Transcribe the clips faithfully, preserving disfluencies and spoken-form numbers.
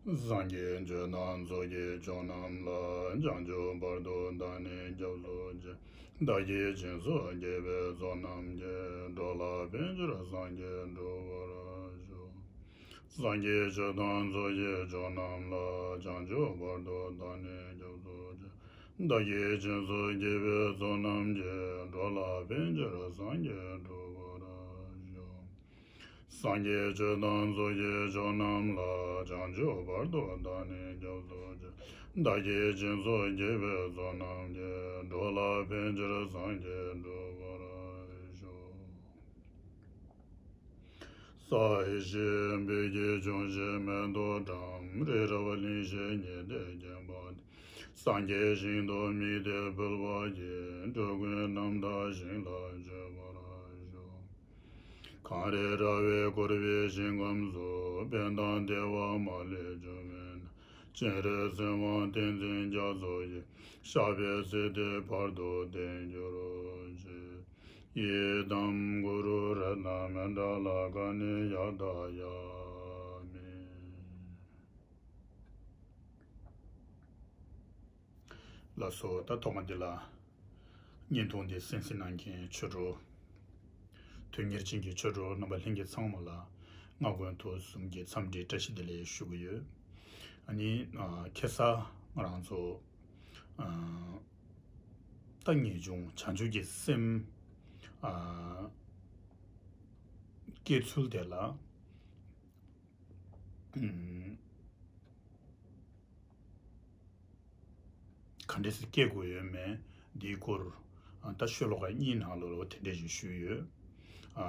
སངས་རྒྱས་ཆོས་དང་ཚོགས་ཀྱི་མཆོག་རྣམས་ལ། བྱང་ཆུབ་བར་དུ་བདག་ནི་སྐྱབས་སུ་མཆི། བདག་གིས་སྦྱིན་སོགས་བགྱིས་པའི་ཚོགས་རྣམས་ཀྱིས། འགྲོ་ལ་ཕན་ཕྱིར་སངས་རྒྱས་འགྲུབ་པར་ཤོག་སངས་རྒྱས་ཆོས་དང་ཚོགས་ཀྱི་མཆོག་རྣམས་ལ། བྱང་ཆུབ་བར་དུ་བདག་ནི་སྐྱབས་སུ་མཆི། བདག་གིས་སྦྱིན་སོགས་བགྱིས་པའི་ཚོགས་རྣམས་ཀྱིས། འགྲོ་ལ་ཕན་ཕྱིར་སངས་རྒྱས་འགྲུབ་པར་ཤོག་སངས་རྒྱས་ཆོས་དང་ཚོགས་ཀྱི་མཆོག་རྣམས་ལ། བྱང་ཆུབ་བར་དུ་བདག་ནི་སྐྱབས་སུ་མཆི། བདག་གིས་སྦྱིན་སོགས་བགྱིས་པའི་ཚོགས་རྣམས་ཀྱིས། འགྲོ་ལ་ཕན་ཕྱིར་སངས་རྒྱས་འགྲུབ་པར་ཤོག་ས་ཡི་ཤེས་བོད་ཀྱི་ལྗོངས་ཤེས་མེ་ཏོག་བཀྲམ། རི་རབ་གླིང་ཤེས་ཉི་ཟླས་བརྒྱན་པ་སྟེ། སངས་རྒྱས་ཞིང་དུ་དམིགས་ཏེ་འཕེལ་བར་བགྱི། འགྲོ་ཀུན་རྣམ་དག་ཞིང་ལ་སྤྱོད་པར་ཤོག་གངས་རི་ར་བས་བསྐོར་བའི་ཞིང་ཁམས་སུ། ཕན་དང་བདེ་བ་མ་ལུས་འབྱུང་བའི་ནང་། སྤྱན་རས་གཟིགས་དབང་བསྟན་འཛིན་རྒྱ་མཚོ་ཡི། ཞབས་པད་སྲིད་མཐའི་བར་དུ་བརྟན་གྱུར་ཅིག་ཡི་དམ་གུ་རུ་རཏྣ་མཎྜལ་ཀ་ནི་ཡ་ད་ཡ་མི། ལགས་སོ། ད་ཐོག་མ་འདི་ལ་བརྙན་ཐུང་འདི་གསན་གཟིགས་གནང་མཁན་ཆོས་གྲོགས། དོན་གཉེར་ཅན་གྱི་ཆོས་གྲོགས་རྣམ་པ་ལྷན་རྒྱས་ཚང་མ་ལ་སྔ་དགོང་ཐུགས་གསུམ་གྱི་འཚམས་འདྲི་བཀྲ་ཤིས་བདེ་ལེགས་ཞུ་གི་ཡོད། ཨ་ནི་ཨ་ཁ་སང་ང་རང་ཚོ་ཨ་ད་ངེས་འབྱུང་བྱང་ཆུབ་ཀྱི་སེམས་ཨ་སྐྱེ་ཚུལ་དེ་ལ་ཨ་ག་འདྲས་སེ་སྐྱེ་དགོས་ཡོད་མེད་འདིའི་སྐོར་ཨ་ད་ཤོ་ལོ་ཀ་གཉིས་ནང་ལོགས་ལ་དེ་འདྲས་ཞིག་ཞུས་ཡོད། ཨ་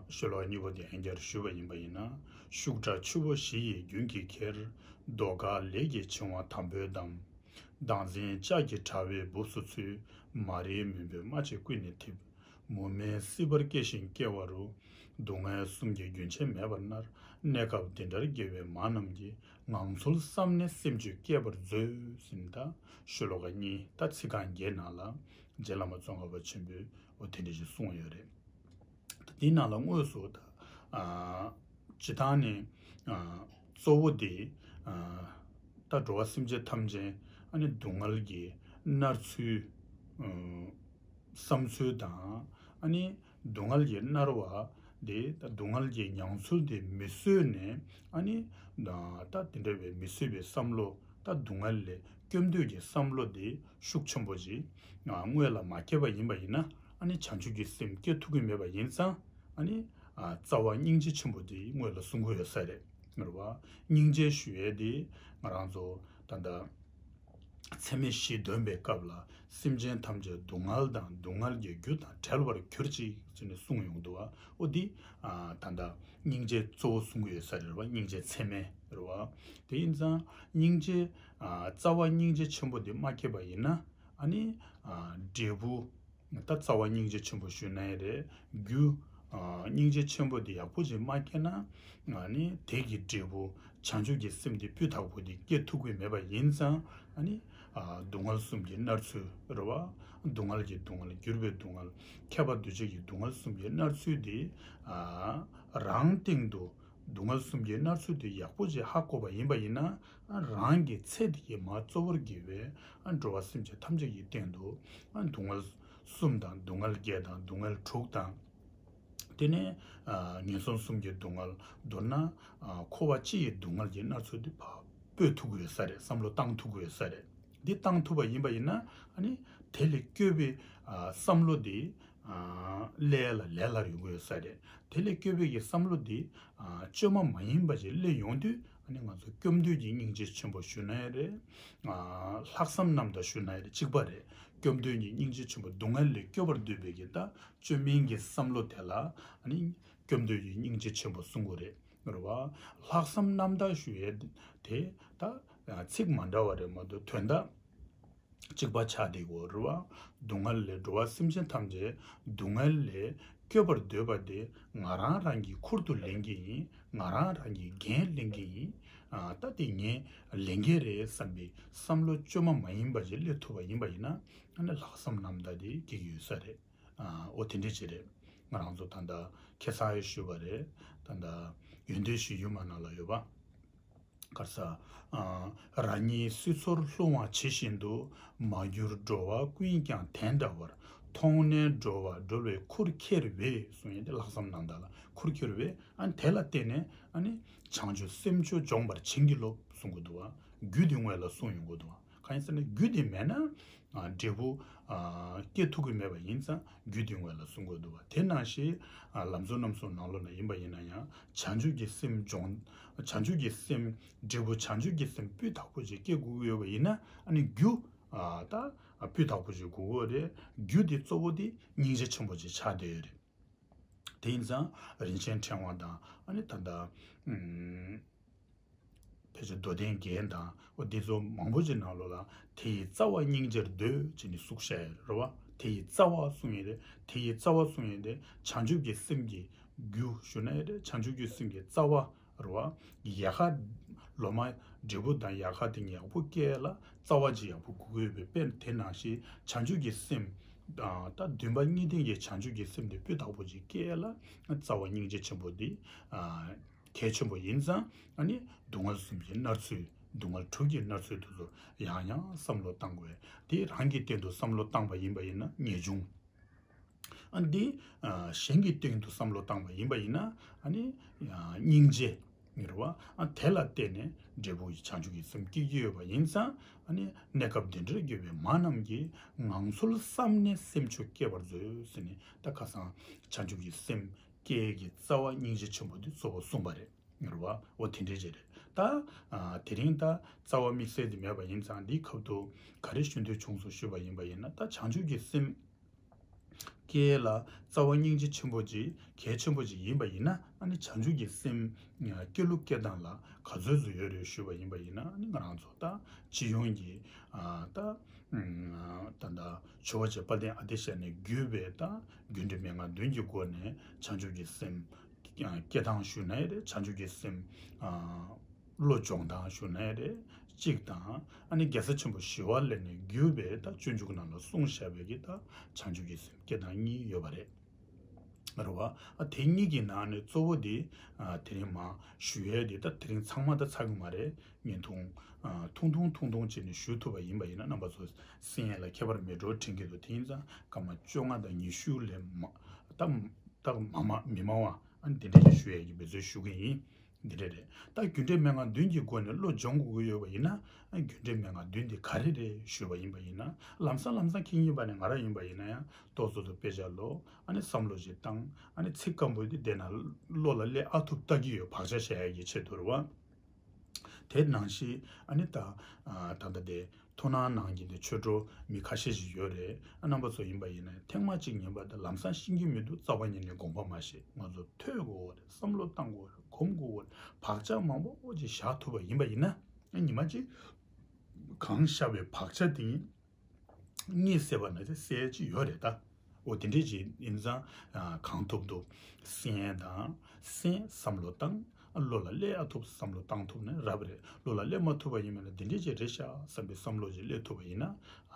ཤོ་ལོ་ཀ་གཉིས་པོ་དེ་ཡང་བསྐྱར་ཞུས་པ་ཡིན་པ་ཡིན་ན། ཤུགས་དྲག་ཆུ་བོ་བཞི་ཡི་རྒྱུན་གྱིས་ཁྱེར། ཟློས་གར་ལས་ཀྱི་འཆིང་བ་དམ་པོས་བསྡམས། བདག་འཛིན་ལྕགས་ཀྱི་དྲ་བའི་སྦུབས་སུ་ཚུད། མ་རིག་མུན་པའི་རྨ་ཆུས་ཀུན་ནས་འཐིབས། མུ་མེད་སྲིད་པར་སྐྱེ་ཞིང་སྐྱེ་བ་རུ། སྡུག་བསྔལ་གསུམ་གྱི་རྒྱུན་ཆད་མེད་པར་མནར། གནས་སྐབས་འདི་འདྲར་དགེ་བའི་མ་རྣམས་ཀྱིས། ངང་ཚུལ་བསམ་ནས་སེམས་རྒྱུད་བསྐྱེད་པར་མཛོད། ཟེར་ནས་ད་ཤོ་ལོ་ཀ་གཉིས་ད་ཚིག་རྐང་བརྒྱད་ནང་ལ་རྗེ་བླ་མ་ཙོང་ཁ་པ་ཆེན་པོས་འོ་དེ་འདྲ་ཞིག་གསུངས་ཡོད་རེད། ད་དེའི་ནང་ལ་དངོས་སུ་ད་ཨ་སྤྱིར་བཏང་ནས་ཨ་གཙོ་བོ་དེ་ཨ་ད་འགྲོ་བ་སེམས་ཅན་ཐམས་ཅད་ཨ་ནི་སྡུག་བསྔལ་གྱིས་མནར་ཚུལ་ཨ་བསམ་ཚུལ་དང་། ཨ་ནི་སྡུག་བསྔལ་གྱིས་མནར་བ་དེ་ད་སྡུག་བསྔལ་གྱི་མྱོང་ཚུལ་དེ་མི་བཟོད་ནས། ཨ་ནི་ད་དེ་འདྲ་བའི་མི་བཟོད་པའི་བསམ་བློ། ད་སྡུག་བསྔལ་ལས་སྐྱོབ་འདོད་ཀྱི་བསམ་བློ་དེ་ཤུགས་ཆེན་པོ་ཅིག་ཨ་སྔོན་ལ་མ་སྐྱེས་པ་ཡིན་པ་ཡིན་ན། ཨ་ནི་བྱང་ཆུབ་ཀྱི་སེམས་སྐྱེ་ཐུབ་ཀྱི་མེད་པ་ཡིན་ཙང་། ཨ་ནི་ཨ་རྩ་བ་སྙིང་རྗེ་ཆེན་པོ་དེ་སྔོན་ལ་གསུང་གི་ཡོད་ས་རེད། རེད་བ། སྙིང་རྗེ་ཞུ་ཡས་དེ་ང་རང་ཚོ་ད་ལྟ་ཚད་མེད་བཞི་འདོན་པའི་སྐབས་ལ། སེམས་ཅན་ཐམས་ཅད་སྡུག་བསྔལ་དང་སྡུག་བསྔལ་གྱི་རྒྱུ་དང་བྲལ་བར་གྱུར་ཅིག་ཟེར་ནས་གསུངས་ཡོང་འདུག་བ། འོ་འདི་ཨ་ད་ལྟ་སྙིང་རྗེ་གཙོ་བོ་གསུང་གི་ཡོད་ས་རེད་བ། སྙིང་རྗེ་ཚད་མེད་རེད་བ། དེ་ཡིན་ཙང་སྙིང་རྗེ་ཨ་རྩ་བ་སྙིང་རྗེ་ཆེན་པོ་འདི་མ་སྐྱེས་པ་ཡིན་ན། ཨ་ནི་ཨ་འབྲས་བུ། ད་རྩ་བ་སྙིང་རྗེ་ཆེན་པོ་ཞུས་ན་ཡང་རེད། རྒྱུ་ཨ་སྙིང་རྗེ་ཆེན་པོ་འདི་ཡག་པོ་ཅིག་མ་སྐྱེས་ན། ཨ་ནི་དེ་གི་འབྲས་བུ་བྱང་ཆུབ་ཀྱི་སེམས་འདི་སྤུས་དག་པོ་འདི་སྐྱེ་ཐུབ་ཀྱི་མེད་པ་ཡིན་ཙང་། ཨ་ནི་ཨ་སྡུག་བསྔལ་གསུམ་གྱི་མནར་ཚུལ་རེད་བ། སྡུག་བསྔལ་གྱི་སྡུག་བསྔལ། གྱུར་པའི་སྡུག་བསྔལ། ཁྱབ་པ་འདུ་བྱེད་ཀྱི་སྡུག་བསྔལ་གསུམ་གྱི་མནར་ཚུལ་འདི་ཨ་རང་སྟེང་དུ། སྡུག་བསྔལ་གསུམ་གྱི་མནར་ཚུལ་དེ་ཡག་པོ་ཅིག་ཧ་གོ་བ་ཡིན་པ་ཡིན་ན། ཨ་རང་གི་ཚེ་འདི་གི་མ་གཙོ་བོར་གྱུར་པའི་ཨ་འགྲོ་བ་སེམས་ཅན་ཐམས་ཅད་ཀྱི་སྟེང་དུ་ཨ་སྡུག་བསྔལ་གསུམ་དང་། སྡུག་བསྔལ་བརྒྱད་དང་། སྡུག་བསྔལ་དྲུག་དང་། དེ་ནས་ཨ་ངན་སོང་གསུམ་གྱི་སྡུག་བསྔལ། མདོར་ན་ཨ་འཁོར་བ་སྤྱི་ཡི་སྡུག་བསྔལ་གྱི་མནར་ཚུལ་དེ་ཕར་སྤོ་ཐུབ་ཀྱི་ཡོད་ས་རེད། བསམ་བློ་བཏང་ཐུབ་ཀྱི་ཡོད་ས་རེད། འདི་བཏང་ཐུབ་པ་ཡིན་པ་ཡིན་ན། ཨ་ནི་དེ་ལས་སྐྱོབ་པའི་ཨ་བསམ་བློ་དེ་ཨ་སླར་ལ་ལས་སླར་ཡོང་གི་ཡོད་ས་རེད། དེ་ལས་སྐྱོབ་པའི་གི་བསམ་བློ་འདི་ཨ་བཅོས་མ་མ་ཡིན་པ་ཞིག་སླེབས་ཡོང་དུས། ཨ་ནི་ང་ཚོ་སྐྱོབ་འདོད་ཀྱི་སྙིང་རྗེ་ཆེན་པོ་ཞུ་ན་ཡང་རེད། ཨ་ལྷག་བསམ་རྣམ་དག་ཞུ་ན་ཡང་རེད། གཅིག་པ་རེད། སྐྱོབ་འདོད་ཀྱི་སྙིང་རྗེ་ཆེན་པོ། སྡུག་བསྔལ་ལས་སྐྱོབ་པར་འདོད་པའི་གི་ད་བཅོས་མིན་གྱི་བསམ་བློ་དེ་ལ། ཨ་ནི་སྐྱོབ་འདོད་ཀྱི་སྙིང་རྗེ་ཆེན་པོ་གསུང་གི་རེད། རེད་བ། ལྷག་བསམ་རྣམ་དག་ཞུ་ཡས་དེ་ད་ཚིག་མ་འདྲ་བ་རེད་མ་གཏོགས། དོན་དག་གཅིག་པ་ཆགས་བསྡད་ཡོད་རེད་བ། སྡུག་བསྔལ་ལས། འགྲོ་བ་སེམས་ཅན་ཐམས་ཅད་སྡུག་བསྔལ་ལས་སྐྱོབ་པར་འདོད་པ་དེ་ང་རང་རང་གིས་ཁུར་དུ་ལེན་གྱི་ཡིན། ང་རང་རང་གིས་འགན་ལེན་གྱི་ཡིན། ཨ་ད་དེ་ངས་ལེན་གྱི་རེད་བསམ་པའི་བསམ་བློ་བཅོས་མ་མ་ཡིན་པ་ཞིག་སླེབས་ཐུབ་པ་ཡིན་པ་ཡིན་ན། ཨ་ནི་ལྷག་བསམ་རྣམ་དག་དེ་སྐྱེ་གི་ཡོད་ས་རེད། ཨ་འོ་དེ་འདྲ་ཅིག་རེད། ང་རང་ཚོ་ད་ལྟ་ཁ་སང་ཡང་ཞུས་པ་རེད། ད་ལྟ་ཡོན་ཏན་གཞི་ཡུམ་ནང་ལ་ཡོད་པ། ག་རེ་ཟ། ཨ། རང་ཉིད་སྲིད་མཚོར་ལྷུང་བ་ཇི་བཞིན་དུ། མ་གྱུར་འགྲོ་བ་ཀུན་ཀྱང་དེ་འདྲ་བར། མཐོང་ནས་འགྲོ་བ་སྒྲོལ་བའི་ཁུར་ཁྱེར་བས། གསུངས་ཡོད་དེ། ལྷག་བསམ་རྣམ་དག་ལ་ཁུར་ཁྱེར་བས། ཨ་ནི་དེ་ལ་བརྟེན་ནས། ཨ་ནི་བྱང་ཆུབ་སེམས་མཆོག་འབྱོངས་པར་བྱིན་གྱིས་རློབས་གསུང་གི་འདུག་བ། རྒྱུ་དེ་སྔོན་ལ་གསུངས་ཡོང་གི་འདུག་བ། གང་ཡིན་ཟེར་ན། རྒྱུ་དེ་མེད་ན། ཨ། འབྲས་བུ། ཨ། སྐྱེ་ཐུབ་ཀྱི་མེད་པ་ཡིན་ཙང་། རྒྱུ་དེ་སྔོན་ལ་གསུང་དགོས་འདུག་བ། དེ་ནང་བཞིན། ཨ། ལམ་གཙོ་རྣམ་གསུམ་ནང་ལོགས་ན་ཡིན་པ་ཡིན་ན་ཡང་། བྱང་ཆུབ་ཀྱི་སེམས་སྦྱོང་། བྱང་ཆུབ་ཀྱི་སེམས། འབྲས་བུ་བྱང་ཆུབ་ཀྱི་སེམས་སྤུས་དག་པོ་ཅིག་སྐྱེ་དགོས་ཀྱི་ཡོད་པ་ཡིན་ན། ཨ་ནི་རྒྱུ། ཨ། ད་སྤུས་དག་པོ་ཅིག་དགོས་ཀྱི་ཡོད་རེད། རྒྱུ་དེ་གཙོ་བོ་དེ་སྙིང་རྗེ་ཆེན་པོ་ཅིག་ཆགས་བསྡད་ཡོད་རེད། དེ་ཡིན་ཙང་རིན་ཆེན་ཕྲེང་བ་དང་། ཨ་ནི་ད་ལྟ། ཨུམ། ཕལ་ཆེར་མདོ་དོན་རྒྱན་དང་། འོ། འདི་ཚོ་མང་པོ་ཅིག་ནང་ལོགས་ལ། དེ་ཡི་རྩ་བ་སྙིང་རྗེར་འདོད། ཅེས་ནི་གསུངས་བཞག་ཡོད་རེད་བ། དེ་ཡི་རྩ་བ་གསུངས་ཡོད་རེད། དེ་ཡི་རྩ་བ་གསུངས་ཡོད་རེད། བྱང་ཆུབ་ཀྱི་སེམས་ཀྱི་རྒྱུ་ཞུ་ན་ཡང་རེད། བྱང་ཆུབ་ཀྱི་སེམས་ཀྱི་རྩ་བ་རེད་བ། ཡལ་ག་ལོ་མ། འབྲས་བུ་དང་ཡལ་ག་དེ་ཡག་པོ་སྐྱེ་ཡ་ལ་རྩ་བ་ཅིག་ཡག་པོ་དགོས་ཀྱི་ཡོད་པའི་དཔེ། དེ་ནང་བཞིན་བྱང་ཆུབ་ཀྱི་སེམས། ད་འདུན་པ་གཉིས་ལྡན་གྱི་བྱང་ཆུབ་ཀྱི་སེམས་དེ་སྤུས་དག་པོ་ཅིག་སྐྱེ་ཡ་ལ་རྩ་བ་སྙིང་རྗེ་ཆེན་པོ་འདི། ཨ། གལ་ཆེན་པོ་ཡིན་ཙང་། ཨ་ནི་སྡུག་བསྔལ་གསུམ་གྱི་མནར་ཚུལ། སྡུག་བསྔལ་དྲུག་གི་མནར་ཚུལ་དེ་ཚོ་ཡང་ཡང་བསམ་བློ་བཏང་དགོས། དེ་རང་གི་སྟེང་དུ་བསམ་བློ་བཏང་པ་ཡིན་པ་ཡིན་ན་ངེས་འབྱུང་། ཨ། འདི། ཨ། གཞན་གྱི་སྟེང་དུ་བསམ་བློ་བཏང་པ་ཡིན་པ་ཡིན་ན། ཨ་ནི། ཨ། སྙིང་རྗེ་རེད་བ། ཨ། དེ་ལ་བརྟེན་ནས་འབྲས་བུ་བྱང་ཆུབ་ཀྱི་སེམས་སྐྱེ་གི་ཡོད་པ་ཡིན་ཙང་། ཨ་ནི་གནས་སྐབས་འདི་འདྲར་གྱུར་པའི་མ་རྣམས་ཀྱིས། ངང་ཚུལ་བསམ་ནས་སེམས་མཆོག་བསྐྱེད་པར་མཛོད་ཟེར་ནས། ད་ཁ་སང་བྱང་ཆུབ་ཀྱི་སེམས་སྐྱེ་གི་རྩ་བ་སྙིང་རྗེ་ཆེན་པོ་འདི་གཙོ་བོ་གསུངས་པ་རེད། རེད་བ། འོ། དེ་འདྲ་ཅིག་རེད། ད། ཨ། དེ་རིང་ད་རྩ་བ་དམིགས་བསལ་དེ་མེད་པ་ཡིན་ཙང་། འདིའི་ཁ་ཐུག་ག་རེ་ཞུ་འདོད་བྱུང་སོང་ཞུས་པ་ཡིན་པ་ཡིན་ན། ད་བྱང་ཆུབ་ཀྱི་སེམས་སྐྱེ་ལ་རྩ་བ་སྙིང་རྗེ་ཆེན་པོ་ཅིག་གལ་ཆེན་པོ་ཅིག་ཡིན་པ་ཡིན་ན། ཨ་ནི་བྱང་ཆུབ་ཀྱི་སེམས་སྐྱེ་ལུགས་སྐྱེ་སྟངས་ལ་ག་ཚོད་ཚོད་ཡོད་རེད་ཞུས་པ་ཡིན་པ་ཡིན་ན། ཨ་ནི་ང་རང་ཚོ་ད་སྤྱི་ཡོངས་ཀྱི། ཨ། ད། ཨ། ད་ལྟ་ཇོ་བོ་རྗེ་དཔལ་ལྡན་ཨ་ཏི་ཤ་ནས་བརྒྱུད་པའི་ད་རྒྱུ་འབྲས་མན་ངག་བདུན་གྱི་སྒོ་ནས་བྱང་ཆུབ་ཀྱི་སེམས་སྐྱེ་སྟངས་ཞུ་ན་ཡང་རེད། བྱང་ཆུབ་ཀྱི་སེམས། ཨ། བློ་སྦྱོང་སྟངས་ཞུ་ན་ཡང་རེད། གཅིག་དང་། ཨ་ནི་རྒྱལ་སྲས་ཆེན་པོ་ཞི་བ་ལྷ་ནས་བརྒྱུད་པའི་ད་སྤྱོད་འཇུག་ནང་ལ་གསུངས་བཞག་པའི་གི་ད་བྱང་ཆུབ་ཀྱི་སེམས་སྐྱེ་སྟངས་གཉིས་ཡོད་པ་རེད། རེད་བ། ཨ། དེ་གཉིས་ཀྱི་ནང་ནས་གཙོ་བོ་དེ། ཨ། དེ་རིང་མ་ཞུ་ཡས་དེ། ད་དེ་རིང་ཚང་མ་ད་ཚར་གི་མ་རེད། བརྙན་ཐུང་། ཨ། ཐུང་ཐུང་ཐུང་ཐུང་བྱས་ནས་ཞུ་ཐུབ་པ་ཡིན་པ་ཡིན་ན། རྣམ་པ་ཚོ་གསན་ཡས་ལ་ཁྱད་པར་མེད་འགྲོ་དྲན་གྱི་འདུག་དེ་ཡིན་ཙང་སྐར་མ་བཅོ་ལྔ་དང་ཉི་ཤུ་ལས་མ། ད་ད་མ་མ་མི་མང་བ། ཨ་ནི་དེ་འདྲ་ཞིག་ཞུ་ཡས་ཀྱི་འབད་བརྩོན་ཞུ་གི་ཡིན། འདི་འདྲ་རེད། ད་རྒྱུ་འབྲས་མན་ངག་བདུན་གྱི་སྒོ་ནས་བློ་སྦྱོང་དགོས་ཀྱི་ཡོད་པ་ཡིན་ན། རྒྱུ་འབྲས་མན་ངག་བདུན་འདི་ག་རེ་རེད་ཞུས་པ་ཡིན་པ་ཡིན་ན། ལམ་སང་ལམ་སང་ཁྱེད་ཡིན་པ་ནས་ང་རང་ཡིན་པ་ཡིན་ན་ཡང་ཏོག་ཙམ་དུ་དཔེ་ཆ་ཀློག་ཨ་ནི་བསམ་བློ་ཞིག་བཏང་། ཨ་ནི་ཚིག་སྐམ་པོ་འདི་བལྟས་ན་བློ་ལ་སླེབས་ཨ་ཐུབ་ལྟ་གི་ཡོད། བག་ཆགས་བཞག་ཡག་གི་ཆེད་དུ་རེད་བ། དེ་ནང་བཞིན་ཨ་ནི་ད། ཨ། ད་ལྟ་དེ། ཐུགས་སྣང་གནང་མཁན་དེ་ཆོས་གྲོགས་མི་ཁ་ཤས་ཤིག་ཡོད་རེད། ཨ། རྣམ་པ་ཚོ་ཡིན་པ་ཡིན་ན་ཐེངས་མ་གཅིག་ཉན་པ་དང་ལམ་སང་ཤེས་ཀྱི་མི་འདུག་རྩ་བ་ཉིད་ནས་དགོངས་པ་མ་བཞེས། ང་ཚོ་ཐོས་དགོས་རེད། བསམ་བློ་བཏང་དགོས་རེད། སྒོམ་དགོས་རེད། བག་ཆགས་མང་པོ་ཅིག་བཞག་ཐུབ་པ་ཡིན་པ་ཡིན་ན། ཨ། ཉི་མ་གཅིག་གང་བཞག་པའི་བག་ཆགས་དེ་ངས་བསལ་བ་ན་ཚེ་བསལ་ཅིག་ཡོད་རེད་ད། འོ། དེ་འདྲས་ཅིག་ཡིན་ཙང་། ཨ། གང་ཐུབ་ཐུབ་གསན་དང་། གསན། བསམ་བློ་བཏང་། བློ་ལ་སླེབས་ཨ་ཐུབ་བསམ་བློ་བཏང་ཐུབ་ན་རབ་རེད། བློ་ལ་སླེབས་མ་ཐུབ་པ་ཡིན་པ་ན་འདི་འདྲས་ཅིག་རེད་ཤག་བསམ་པའི་བསམ་བློ་ཅིག་སླེབས་ཐུབ་པ་ཡིན་ན།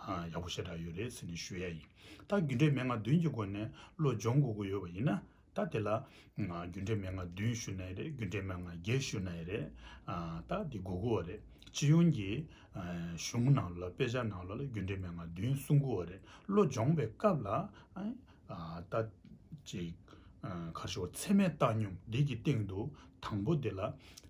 ཨ། ཡག་པོ་ཞེ་དྲག་ཡོད་རེད་ཟེར་ནས་ཞུ་ཡ་ཡིན། ད་རྒྱུ་འབྲས་མན་ངག་བདུན་གྱི་སྒོ་ནས་བློ་སྦྱོང་དགོས་ཀྱི་ཡོད་པ་ཡིན་ན། ད་དེ་ལ། ཨ། རྒྱུ་འབྲས་མན་ངག་བདུན་ཞུ་ན་ཡང་རེད། རྒྱུ་འབྲས་མན་ངག་བརྒྱད་ཞུ་ན་ཡང་རེད། ཨ། ད་དེ་དགོས་ཀྱི་ཡོད་རེད། སྤྱི་ཡོངས་ཀྱི། ཨ། གཞུང་ནང་ལ། དཔེ་ཆ་ནང་ལ་ལ་རྒྱུ་འབྲས་མན་ངག་བདུན་གསུང་གི་ཡོད་རེད། བློ་སྦྱོང་བའི་སྐབས་ལ། ཨ། ད་ཅིག་ཨ། ག་རེ་ཞུ། ཚད་མེད་བཏང་སྙོམས་འདི་གི་སྟེང་དུ། དང་པོ་དེ་ལ་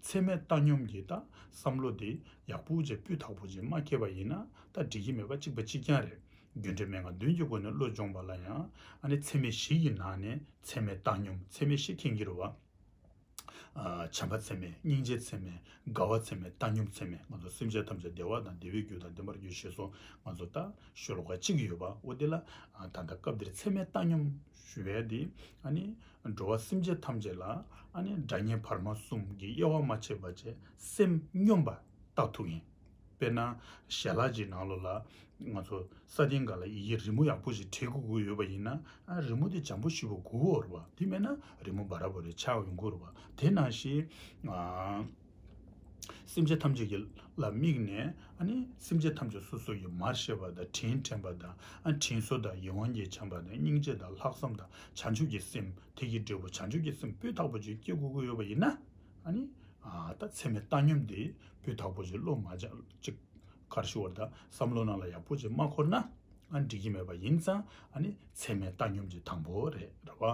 ཚད་མེད་བཏང་སྙོམས་ཀྱི་ད་བསམ་བློ་དེ་ཡག་པོ་བྱས་སྤུས་དག་པོ་བྱས་མ་སྐྱེས་པ་ཡིན་ན་ད་འགྲིག་གི་མེད་པ་གཅིག་པ་གཅིག་རྐྱང་རེད། རྒྱུ་འབྲས་མན་ངག་བདུན་གྱི་སྒོ་ནས་བློ་སྦྱོང་བ་ལ་ཡང་། ཨ་ནི་ཚད་མེད་བཞི་ཡི་ནང་ནས་ཚད་མེད་བཏང་སྙོམས། ཚད་མེད་བཞི་མཁྱེན་གྱི་རེད་བ། ཨ། བྱམས་པ་ཚད་མེད། སྙིང་རྗེ་ཚད་མེད། དགའ་བ་ཚད་མེད། བཏང་སྙོམས་ཚད་མེད། ང་ཚོ་སེམས་ཅན་ཐམས་ཅད་བདེ་བ་དང་བདེ་བའི་རྒྱུ་དང་ལྡན་པར་གྱུར་ཞེས་སོགས་ང་ཚོ་ད་ཤོ་ལོ་ཀ་གཅིག་ཡོད་པ། འོ་དེ་ལ། ཨ། ད་ལྟ་སྐབས་འདིར་ཚད་མེད་བཏང་སྙོམས་ཞུ་བའི་དེ། ཨ་ནི་འགྲོ་བ་སེམས་ཅན་ཐམས་ཅད་ལ། ཨ་ནི་དགྲ་གཉེན་བར་མ་གསུམ་གྱི་དབྱེ་བ་མ་ཕྱེ་བ་བྱས་སེམས་སྙོམས་པ་བཏང་ཐུབ་མཁན། དཔེར་ན་ཞལ་ལག་ཅིག་ནང་ལོགས་ལ་ང་ཚོ་ས་སྟེང་སྒང་ལ་ཡི་གེ་རི་མོ་ཡག་པོ་ཞིག་བྲིས་དགོས་ཀྱི་ཡོད་པ་ཡིན་ན། ཨ། རི་མོ་དེ་འཇམ་པོ་ཞེ་པོ་དགོས་ཀྱི་ཡོད་རེད་བ། དེ་མེད་ན་རི་མོ་འབའ་ར་འབའ་རེ་ཆགས་ཡོང་གི་ཡོད་རེད་བ། དེ་ནང་བཞིན། ཨ། སེམས་ཅན་ཐམས་ཅད་ཀྱི་ལ་དམིགས་ནས། ཨ་ནི་སེམས་ཅན་ཐམས་ཅད་སོ་སོ་ཡི་མར་ཤེས་པ་དང་། དྲིན་དྲན་པ་དང་། ཨ། དྲིན་གཟོ་དང་། ཡིད་དབང་གིས་འཆང་བ་དང་། སྙིང་རྗེ་དང་། ལྷག་བསམ་དང་། བྱང་ཆུབ་ཀྱི་སེམས། དེ་གི་འབྲས་བུ་བྱང་ཆུབ་ཀྱི་སེམས་སྤུས་དག་པོ་ཅིག་སྐྱེ་དགོས་ཀྱི་ཡོད་པ་ཡིན་ན། ཨ་ནི། ཨ་ད་ཚད་མའི་བཏང་སྙོམས་དེ་སྤུས་དག་པོ་ཅིག་བློ་མ་སྦྱང་ཅིག་གར་ཞུ་བར་ད་བསམ་བློ་ནང་ལ་ཡག་པོ་ཅིག་མ་འཁོར་ན་ཨ་འགྲིག་གི་མེད་པ་ཡིན་ཙང་། ཨ་ནི་ཚད་མའི་བཏང་སྙོམས་ཀྱི་དང་པོ་རེད་རེད་བ།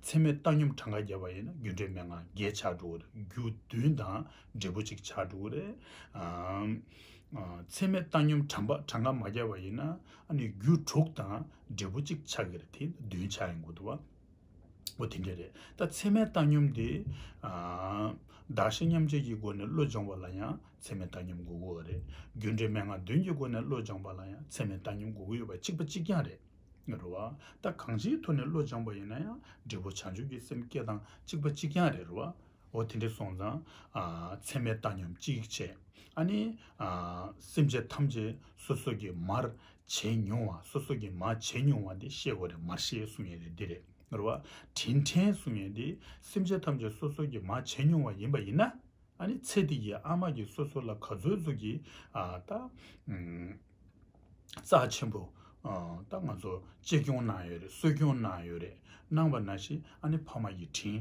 ཚད་མའི་བཏང་སྙོམས་གྲངས་ཀ་བརྒྱབ་པ་ཡིན་ན་རྒྱུ་འབྲས་མན་ངག་བརྒྱད་ཆགས་འགྲོ་གི་རེད། རྒྱུ་བདུན་དང་འབྲས་བུ་གཅིག་ཆགས་འགྲོ་གི་རེད། ཨ་ཨ་ཚད་མའི་བཏང་སྙོམས་གྲངས་པ་གྲངས་ཀ་མ་བརྒྱབ་པ་ཡིན་ན་ཨ་ནི་རྒྱུ་དྲུག་དང་འབྲས་བུ་གཅིག་ཆགས་ཀྱི་རེད། དེ་བདུན་ཆགས་ཡོང་གི་འདུག་བ། འོ་དེ་འདྲ་རེད། ད་ཚད་མའི་བཏང་སྙོམས་དེ། ཨ་གདགས་གཞི་མཉམ་བརྗེ་གི་སྒོ་ནས་བློ་སྦྱོང་བ་ལ་ཡང་ཚད་མའི་བཏང་སྙོམས་དགོས་ཀྱི་ཡོད་རེད། རྒྱུ་འབྲས་མན་ངག་བདུན་གྱི་སྒོ་ནས་བློ་སྦྱོང་བ་ལ་ཡང་ཚད་མའི་བཏང་སྙོམས་དགོས་ཀྱི་ཡོད་པ་གཅིག་པ་གཅིག་རྐྱང་རེད། རེད་བ། ད་གང་ཅིའི་ཐོག་ནས་བློ་སྦྱོང་བ་ཡིན་ན་ཡང་འབྲས་བུ་བྱང་ཆུབ་ཀྱི་སེམས་སྐྱེ་སྟངས་གཅིག་པ་གཅིག་རྐྱང་རེད། རེད་བ། འོ་དེ་འདྲ་སོང་ཙང་། ཨ་ཚད་མའི་བཏང་སྙོམས་གཅིག་བྱས། ཨ་ནི་ཨ་སེམས་ཅན་ཐམས་ཅད་སོ་སོ་གི་མར་བྱས་མྱོང་བ། སོ་སོ་གི་མར་བྱས་མྱོང་བ་འདི་ཤེས་དགོས་རེད། མར་ཤེས་གསུང་ཡས་དེ་འདི་རེད། རེད་བ། དྲིན་དྲན་གསུང་ཡས་འདི་སེམས་ཅན་ཐམས་ཅད་སོ་སོ་གི་མར་བྱས་མྱོང་བ་ཡིན་པ་ཡིན་ན། ཨ་ནི་ཚེ་འདི་ཡི་ཨ་མ་གིས་སོ་སོ་ལ་ག་ཚོད་ཚོད་ཀྱི་ཨ་ད་ཨུམ་རྩ་ཆེན་པོ་ཨ་ད་ང་ཚོ་གཅེས་སྐྱོང་གནང་ཡོད་རེད། གསོ་སྐྱོང་གནང་ཡོད་རེད། གནང་བ་ནང་བཞིན་ཨ་ནི་ཕ་མ་ཡི་དྲིན་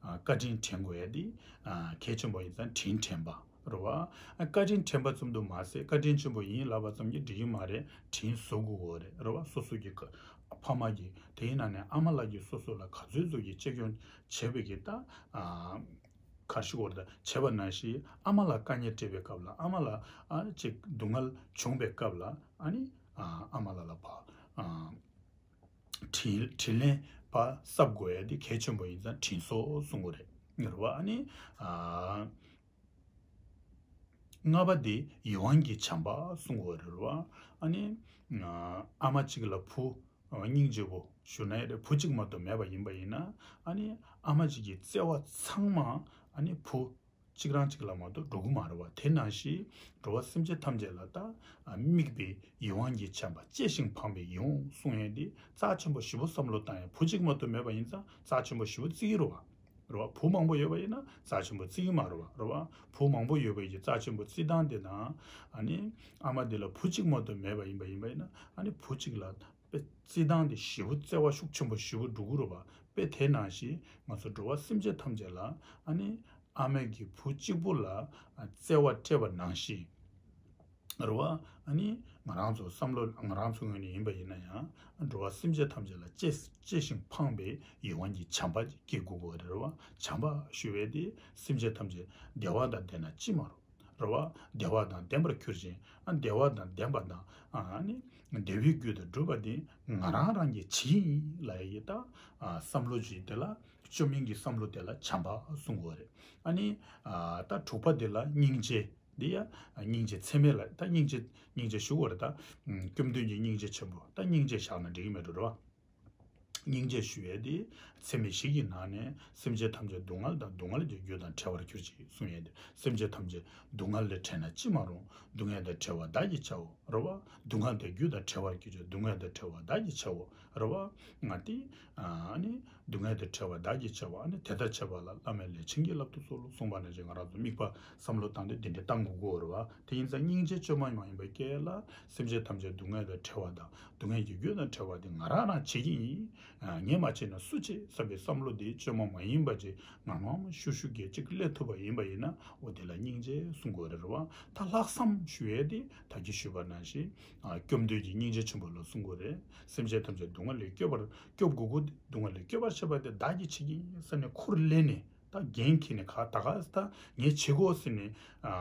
ཨ་བཀའ་དྲིན་དྲན་དགོས་ཡ་འདི་ཨ་གལ་ཆེན་པོ་ཡིན་ཙང་དྲིན་དྲན་པ་རེད་བ། ཨ་བཀའ་དྲིན་དྲན་པ་ཙམ་དུ་མ་ཟད་བཀའ་དྲིན་ཆེན་པོ་ཡིན་ལབ་པ་ཙམ་གྱིས་འགྲིག་གི་མ་རེད། དྲིན་གཟོ་དགོས་ཀྱི་ཡོད་རེད། རེད་བ། སོ་སོ་གི་ཁ་ཕ་མ་གི་དེའི་ནང་ནས་ཨ་མ་ལགས་ཀྱིས་སོ་སོ་ལ་ག་ཚོད་ཚོད་ཀྱི་གཅེས་སྐྱོང་བྱས་པའི་གི་ད་ཨ་གར་ཞུ་བར་ད་བྱས་པ་ནང་བཞིན་ཨ་མ་ལ་དཀའ་ངལ་འཕྲད་པའི་སྐབས་ལ། ཨ་མ་ལ་ཨ་ཅིག་སྡུག་བསྔལ་བྱུང་བའི་སྐབས་ལ། ཨ་ནི་ཨ་ཨ་མ་ལགས་ལ་ཕར་ཨ་དྲིན་དྲིན་ལན་ཕར་གསབ་དགོས་ཡ་དེ་གལ་ཆེན་པོ་ཡིན་ཙང་དྲིན་གཟོ་གསུང་གི་རེད། རེད་བ། ཨ་ནི་ཨ་ལྔ་པ་དེ་ཡིད་དབང་གི་བྱམས་པ་གསུང་གི་རེད་བ། ཨ་ནི་ཨ་ཨ་མ་གཅིག་ལ་བུ་སྙིང་རྗེ་པོ་ཞུ་ན་ཡང་རེད། བུ་གཅིག་མ་གཏོགས་མེད་པ་ཡིན་པ་ཡིན་ན། ཨ་ནི་ཨ་མ་གཅིག་གི་བརྩེ་བ་ཚང་མ་ཨ་ནི་བུ་གཅིག་རང་གཅིག་ལ་མ་གཏོགས་འགྲོ་གི་མ་རེད་བ། དེ་ནང་བཞིན་འགྲོ་བ་སེམས་ཅན་ཐམས་ཅད་ལ་ད་དམིགས་པའི་ཡིད་དབང་གི་བྱམས་པ། གཅེས་ཤིང་ཕངས་པའི་ཡིད་འོང་གསུང་ཡས་འདི་རྩ་ཆེན་པོ་ཞེ་པོ་བསམ་བློ་བཏང་ཡས། བུ་གཅིག་མ་གཏོགས་མེད་པ་ཡིན་ཙང་རྩ་ཆེན་པོ་ཞེ་པོ་བརྩི་གི་རེད་བ། རེད་བ། བུ་མང་པོ་ཡོད་པ་ཡིན་ན་རྩ་ཆེན་པོ་བརྩི་གི་མ་རེད་བ། རེད་བ། བུ་མང་པོ་ཡོད་པའི་གི་རྩ་ཆེན་པོ་བརྩི་སྟངས་དེ་དང་། ཨ་ནི་ཨ་མ་དེ་ལ་བུ་གཅིག་མ་གཏོགས་མེད་པ་ཡིན་པ་ཡིན་པ་ཡིན་ན། ཨ་ནི་བུ་གཅིག་ལ་དཔེ་བརྩི་སྟངས་དེ་ཞེ་པོ་བརྩེ་བ་ཤུགས་ཆེན་པོ་ཞེ་པོ་འགྲོ་གི་རེད་བ། དཔེ་དེ་ནང་བཞིན་ང་ཚོ་འགྲོ་བ་སེམས་ཅན་ཐམས་ཅད་ལ་ཨ་ནི་ཨ་མའི་གི་བུ་གཅིག་པུ་ལ་བརྩེ་བ་སྤྲད་པ་ནང་བཞིན། རེད་བ། ཨ་ནི་ང་རང་ཚོ་བསམ་བློ་ང་རང་ཚོ་ངོས་ནས་ཡིན་པ་ཡིན་ན་ཡང་། འགྲོ་བ་སེམས་ཅན་ཐམས་ཅད་ལ་གཅེས་གཅེས་ཤིང་ཕངས་པའི་ཡིད་དབང་གི་བྱམས་པ་སྐྱེ་དགོས་ཀྱི་རེད་བ། བྱམས་པ་ཞུ་བའི་དེ་སེམས་ཅན་ཐམས་ཅད་བདེ་བ་དང་ལྡན་ན་ཅི་མ་རུང་། རེད་བ། བདེ་བ་དང་ལྡན་པར་གྱུར་ཅིག། ཨ་བདེ་བ་དང་ལྡན་པ་དང་། ཨ་ནི་བདེ་བའི་རྒྱུ་དང་སྒྲུབ་པ་དེ་ང་རང་རང་གི་བྱེད་ཡིན་ལབ་ཡ་ཡི་ད་ཨ་བསམ་བློ་ཅིག་དེ་ལ་བཅོམ་ལྡན་གྱི་བསམ་བློ་དེ་ལ་བྱམས་པ་གསུང་དགོས་རེད། ཨ་ནི་ཨ་ད་དྲུག་པ་དེ་ལ་སྙིང་རྗེ། འདི་ཡ་སྙིང་རྗེ་ཚད་མེད་ལ་ད་སྙིང་རྗེ་སྙིང་རྗེ་ཞུ་དགོས་རེད། ད་ཨ་སྐྱབས་མདུན་གྱི་སྙིང་རྗེ་ཆེན་པོ། ད་སྙིང་རྗེ་བཞག་ན་འགྲིག་གི་མེད་འགྲོ་རེད་བ། སྙིང་རྗེ་ཞུ་ཡས་དེ་ཚད་མེད་བཞི་གི་ནང་ནས་སེམས་ཅན་ཐམས་ཅད་སྡུག་བསྔལ་དང་སྡུག་བསྔལ་གྱི་རྒྱུ་དང་བྲལ་བར་གྱུར་ཅིག་གསུང་ཡས་དེ། སེམས་ཅན་ཐམས་ཅད་སྡུག་བསྔལ་ལས་བྲལ་ན་ཅི་མ་རུང་། སྡུག་བསྔལ་དང་བྲལ་བ་བདག་གིས་བྱའོ། རེད་བ། སྡུག་བསྔལ་དང་རྒྱུ་དང་བྲལ་བར་གྱུར་ཅིག། སྡུག་བསྔལ་དང་བྲལ་བ་བདག་གིས་བྱའོ། རེད་བ། ང་དེ་ཨ་ནི་སྡུག་བསྔལ་དང་བྲལ་བ་བདག་གིས་བྱའོ། ཨ་ནི་དེ་ལྟར་བྱེད་པ་ལ་བླ་མའི་ལས་བྱིན་གྱིས་བརླབ་ཏུ་གསོལ་ལོ་གསུངས་པ་ནང་བཞིན། ང་རང་ཚོ་དམིགས་པ་བསམ་བློ་བཏང་དུས་དེ་འདྲ་བཏང་དགོས་ཀྱི་ཡོད་རེད་བ། དེ་ཡིན་ཙང་སྙིང་རྗེ་བཅོས་མ་མ་ཡིན་པ་སྐྱེ་ལ། སེམས་ཅན་ཐམས་ཅད་སྡུག་བསྔལ་དང་བྲལ་བ་དང་སྡུག་བསྔལ་གྱི་རྒྱུ་དང་བྲལ་བ་དེ་ང་རང་རང་བྱེད་ཀྱི་ཡིན། ཨ་ངས་མ་བྱས་ན་སུ་བྱེད་བསམ་པའི་བསམ་བློ་དེ་བཅོས་མ་མ་ཡིན་པ་ཅིག་ངང་ངམ་ཤུགས་ཤུགས་ཀྱིས་ཅིག་སླེབས་ཐུབ་པ་ཡིན་པ་ཡིན་ན། འོ་དེ་ལ་སྙིང་རྗེ་གསུང་དགོས་རེད་བ། ད་ལྷག་བསམ་ཞུ་ཡས་དེ་ད་གིན་ཞུས་པ་ནང་བཞིན་ཨ་སྐྱབས་མདུན་གྱི་སྙིང་རྗེ་ཆེན་པོ་ལ་གསུང་དགོས་རེད། སེམས་ཅན་ཐམས་ཅད་སྡུག་བསྔལ་ལས་སྐྱོབ་པར་སྐྱོབ་དགོས་ཀྱི། སྡུག་བསྔལ་ལས་སྐྱོབ་པར་བྱེད་པ་དེ་བདག་གིས་བྱེད་ཀྱི་ཡིན་ཟེར་ནས་ཁུར་ལེན་ནས། ད་འགན་འཁྱེར་ནས་ག་ད་ག་ད་ངས་བྱེད་དགོས་ཟེར་ནས་ཨ་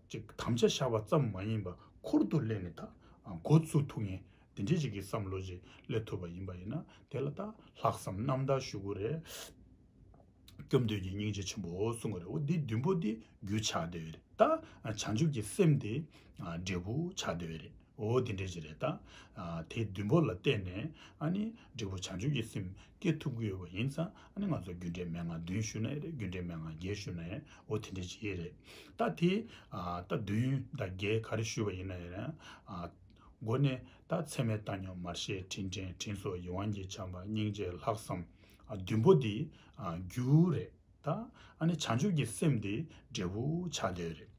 ཅིག་དམ་བཅའ་བཞག་པ་ཙམ་མ་ཡིན་པ། ཁུར་དུ་ལེན་ནས་ད་ཨ་འགོ་བཙུགས་ཐུབ་མཁན་དེ་འདྲའི་ཅིག་གི་བསམ་བློ་ཅིག་སླེབས་ཐུབ་པ་ཡིན་པ་ཡིན་ན། དེ་ལ་ད་ལྷག་བསམ་རྣམ་དག་ཞུ་དགོས་རེད། སྐྱབས་མདུན་གྱི་སྙིང་རྗེ་ཆེན་པོ་གསུང་གི་རེད། འོ་འདི་བདུན་པོ་འདི་རྒྱུ་ཆགས་བསྡད་ཡོད་རེད། ད་བྱང་ཆུབ་ཀྱི་སེམས་དེ་འབྲས་བུ་ཆགས་བསྡད་ཡོད་རེད། འོ་དེ་འདྲ་ཞིག་རེད། ད་དེ་བདུན་པོ་ལ་བརྟེན་ནས་ཨ་ནི་འབྲས་བུ་བྱང་ཆུབ་ཀྱི་སེམས་སྐྱེ་ཐུབ་ཀྱི་ཡོད་པ་ཡིན་ཙང་། ཨ་ནི་ང་ཚོ་རྒྱུ་འབྲས་མན་ངག་བདུན་ཞུ་ན་ཡང་རེད། རྒྱུ་འབྲས་མན་ངག་བརྒྱད་ཞུ་ན་ཡང་འོ་དེ་འདྲ་ཞིག་རེད། ད་དེ་ད་བདུན་དང་བརྒྱད་ག་རེ་ཞུས་པ་ཡིན་ན་ཡང་རེད། འགོ་ནས་ད་ཚད་མའི་བཏང་སྙོམས། མར་ཤེས། དྲིན་དྲན། དྲིན་གཟོ། ཡིད་དབང་གི་བྱམས་པ། སྙིང་རྗེ། ལྷག་བསམ། ཨ་བདུན་པོ་འདི་ཨ་རྒྱུ་རེད། ད་ཨ་ནི་བྱང་ཆུབ་ཀྱི་སེམས་འདི་འབྲས་བུ་ཆགས་བསྡད་ཡོད་རེད།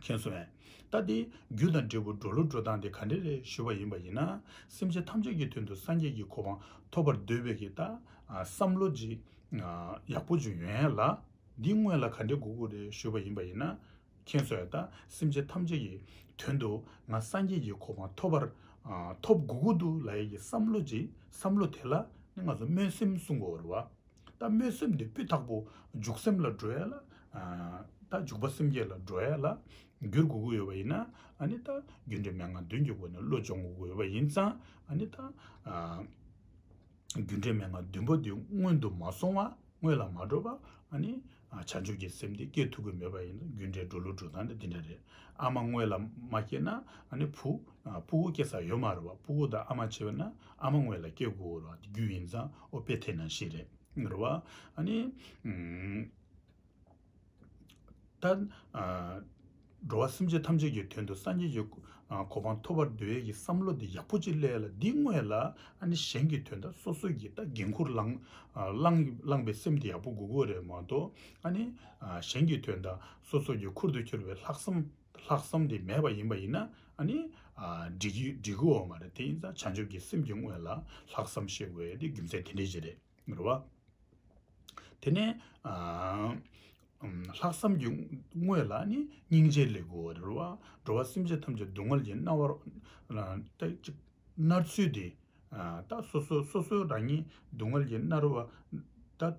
མཁྱེན་སོང་ངས། ད་འདི་རྒྱུ་དང་འབྲས་བུ་འགྲོ་ལུགས་འགྲོ་སྟངས་དེ་ག་འདྲ་རེད་ཞུས་པ་ཡིན་པ་ཡིན་ན། སེམས་ཅན་ཐམས་ཅད་ཀྱི་དོན་དུ་སངས་རྒྱས་ཀྱི་གོ་འཕང་ཐོབ་པར་འདོད་པའི་གི་ད་ཨ་བསམ་བློ་ཅིག་ཨ་ཡག་པོ་ཅིག་ཡོང་ཡ་ལ། འདི་སྔོན་ལ་ག་འདྲས་དགོས་ཀྱི་རེད་ཞུས་པ་ཡིན་པ་ཡིན་ན། མཁྱེན་སོང་ཡ། ད་སེམས་ཅན་ཐམས་ཅད་ཀྱི་དོན་དུ་ང་སངས་རྒྱས་ཀྱི་གོ་འཕང་ཐོབ་པར་ཨ་ཐོབ་དགོས་ཀྱི་འདུག་ལབ་ཡ་གི་བསམ་བློ་ཅིག་བསམ་བློ་དེ་ལ་ནི་ང་ཚོ་སྨོན་སེམས་གསུང་དགོས་རེད་བ། ད་སྨོན་སེམས་འདི་སྤུས་དག་པོ་འཇུག་སེམས་ལ་འགྲོ་ཡ་ལ། ཨ་ད་འཇུག་པ་སེམས་བསྐྱེད་ལ་འགྲོ་ཡ་ལ་འགྱུར་དགོས་ཀྱི་ཡོད་པ་ཡིན་ན། ཨ་ནི་ད་རྒྱུ་འབྲས་མན་ངག་བདུན་གྱི་སྒོ་ནས་བློ་སྦྱོང་དགོས་ཀྱི་ཡོད་པ་ཡིན་ཙང་། ཨ་ནི་ད་ཨ་རྒྱུ་འབྲས་མན་ངག་བདུན་པོ་འདི་སྔོན་དུ་མ་སོང་བ། སྔོན་ལ་མ་འགྲོ་བ། ཨ་ནི་ཨ་བྱང་ཆུབ་ཀྱི་སེམས་འདི་སྐྱེ་ཐུབ་ཀྱི་མེད་པ་ཡིན་ན། རྒྱུ་འབྲས་འགྲོ་ལུགས་འགྲོ་སྟངས་འདི་འདི་འདྲ་རེད། ཨ་མ་སྔོན་ལ་མ་སྐྱེས་ན་ཨ་ནི་བུ་ཨ་སྤུ་གུ་སྐྱེ་ས་ཡོད་མ་རེད་བ། སྤུ་གུ་དང་ཨ་མ་བྱས་པ་ན་ཨ་མ་སྔོན་ལ་སྐྱེ་དགོས་རེད་བ། རྒྱུ་ཡིན་ཙང་། ཨོ་དཔེ་དེ་ནང་བཞིན་རེད། རེད་བ། ཨ་ནི་ཨུམ། ད་ཨ་འགྲོ་བ་སེམས་ཅན་ཐམས་ཅད་ཀྱི་དོན་དུ་སངས་རྒྱས་ཀྱི་ཨ་གོ་འཕང་ཐོབ་པར་འདོད་ཡས་ཀྱི་བསམ་བློ་འདི་ཡག་པོ་ཅིག་སླེབས་ལ། འདི་སྔོན་ལ་ཨ་ནི་གཞན་གྱི་དོན་དག་སོ་སོ་གྱི་ད་འགན་ཁུར་བླངས་ཨ་བླངས་བླངས་པའི་སེམས་འདི་ཡག་པོ་དགོས་ཀྱི་རེད་མ་གཏོགས། ཨ་ནི་ཨ་གཞན་གྱི་དོན་དག་སོ་སོ་གྱི་ཁུར་དུ་འཁྱེར་བའི་ལྷག་བསམ་ལྷག་བསམ་འདི་མེད་པ་ཡིན་པ་ཡིན་ན། ཨ་ནི་ཨ་འགྲིག་གི་འགྲིག་གི་ཡོད་མ་རེད། དེ་ཡིན་ཙང་བྱང་ཆུབ་ཀྱི་སེམས་ཀྱི་སྔོན་ལ་ལྷག་བསམ་བཞེས་དགོས་ཡས་འདི་རྒྱུ་མཚན་དེ་འདྲས་ཅིག་རེད། རེད་བ། དེ་ནས་ཨ་ལྷག་བསམ་གྱི་དངོས་ལ་ནི་སྙིང་རྗེ་སླེབས་དགོས་རེད་བ། འགྲོ་བ་སེམས་ཅན་ཐམས་ཅད་སྡུག་བསྔལ་གྱིས་མནར་བར་ཨ་ད་ཅིག་མནར་ཚུལ་དེ། ཨ་ད་སོ་སོ་སོ་སོ་རང་ཉིད་སྡུག་བསྔལ་གྱིས་མནར་བ། ད་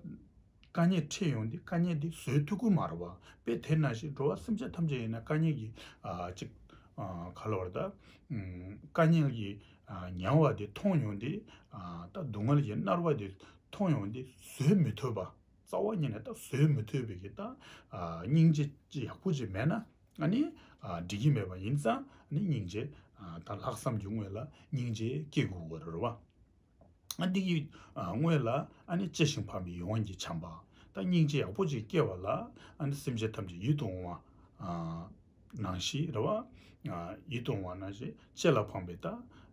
དཀའ་ངལ་འཕྲད་ཡོང་དུས་དཀའ་ངལ་དེ་བཟོད་ཐུབ་ཀྱི་མ་རེད་བ། དཔེ་དེ་ནང་བཞིན་འགྲོ་བ་སེམས་ཅན་ཐམས་ཅད་ཡིན་ན་དཀའ་ངལ་གྱི་ཨ་ཅིག་ཨ་ག་ལ་བར་ད་ཨུམ་དཀའ་ངལ་གྱི་ཨ་ཉེ་བ་དེ་མཐོང་ཡོང་དུས། ཨ་ད་སྡུག་བསྔལ་གྱིས་མནར་བ་དེ་མཐོང་ཡོང་དུས་བཟོད་མི་ཐུབ་པ། རྩ་བ་ཉིད་ནས་ད་བཟོད་མི་ཐུབ་པའི་གི་ད་ཨ་སྙིང་རྗེ་ཅིག་ཡག་པོ་ཅིག་མེད་ན། ཨ་ནི་ཨ་འགྲིག་གི་མེད་པ་ཡིན་ཙང་། ཨ་ནི་སྙིང་རྗེ་ཨ་ད་ལྷག་བསམ་གྱི་དངོས་ལ་སྙིང་རྗེ་སྐྱེ་དགོས་པ་རེད་བ། ཨ་འདི་གི་ཨ་དངོས་ལ་ཨ་ནི་གཅེས་ཤིང་ཕམ་པའི་ཡིད་དབང་གིས་བྱམས་པ། ད་སྙིང་རྗེ་ཡག་པོ་ཅིག་སྐྱེ་བ་ལ་ཨ་ནི་སེམས་ཅན་ཐམས་ཅད་ཡིད་དུ་འོང་བ་ཨ་ནང་བཞིན་རེད་བ། ཨ་ཡིད་དུ་འོང་བ་ནང་བཞིན་གཅེས་ལ་ཕངས་པའི་ད་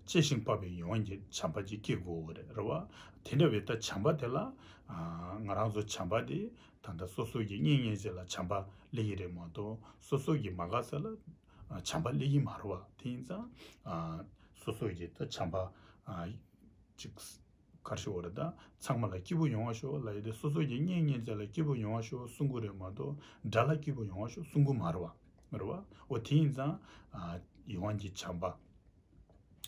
གཅེས་ཤིང་ཕམ་པའི་ཡིད་དབང་གིས་བྱམས་པ་ཅིག་སྐྱེ་དགོས་པ་རེད། རེད་བ། དེ་འདྲ་བའི་ད་བྱམས་པ་དེ་ལ་ཨ་ང་རང་ཚོ་བྱམས་པ་དེ་ད་ལྟ་སོ་སོ་གི་གཉེན་ཉེ་ཅན་ལ་བྱམས་པ་སླེབས་ཀྱི་རེད་མ་གཏོགས། སོ་སོ་གི་མ་དགའ་ས་ལ་ཨ་བྱམས་པ་སླེབས་ཀྱི་མ་རེད་བ། དེ་ཡིན་ཙང་ཨ་སོ་སོ་གི་ད་བྱམས་པ་ཨ་ཅིག་ག་རེ་ཞུ་དགོས་རེད། ད་ཚང་མ་ལ་སྐྱིད་པོ་ཡོང་བ་ཤོག་ལབ་ཡ་དེ། སོ་སོ་གི་གཉེན་ཉེ་ཅན་ལ་སྐྱིད་པོ་ཡོང་བ་ཤོག་གསུང་གི་རེད་མ་གཏོགས། དགྲ་ལ་སྐྱིད་པོ་ཡོང་བ་ཤོག་གསུང་གི་མ་རེད་བ། རེད་བ། འོ་དེ་ཡིན་ཙང་ཨ་ཡིད་དབང་གི་བྱམས་པ་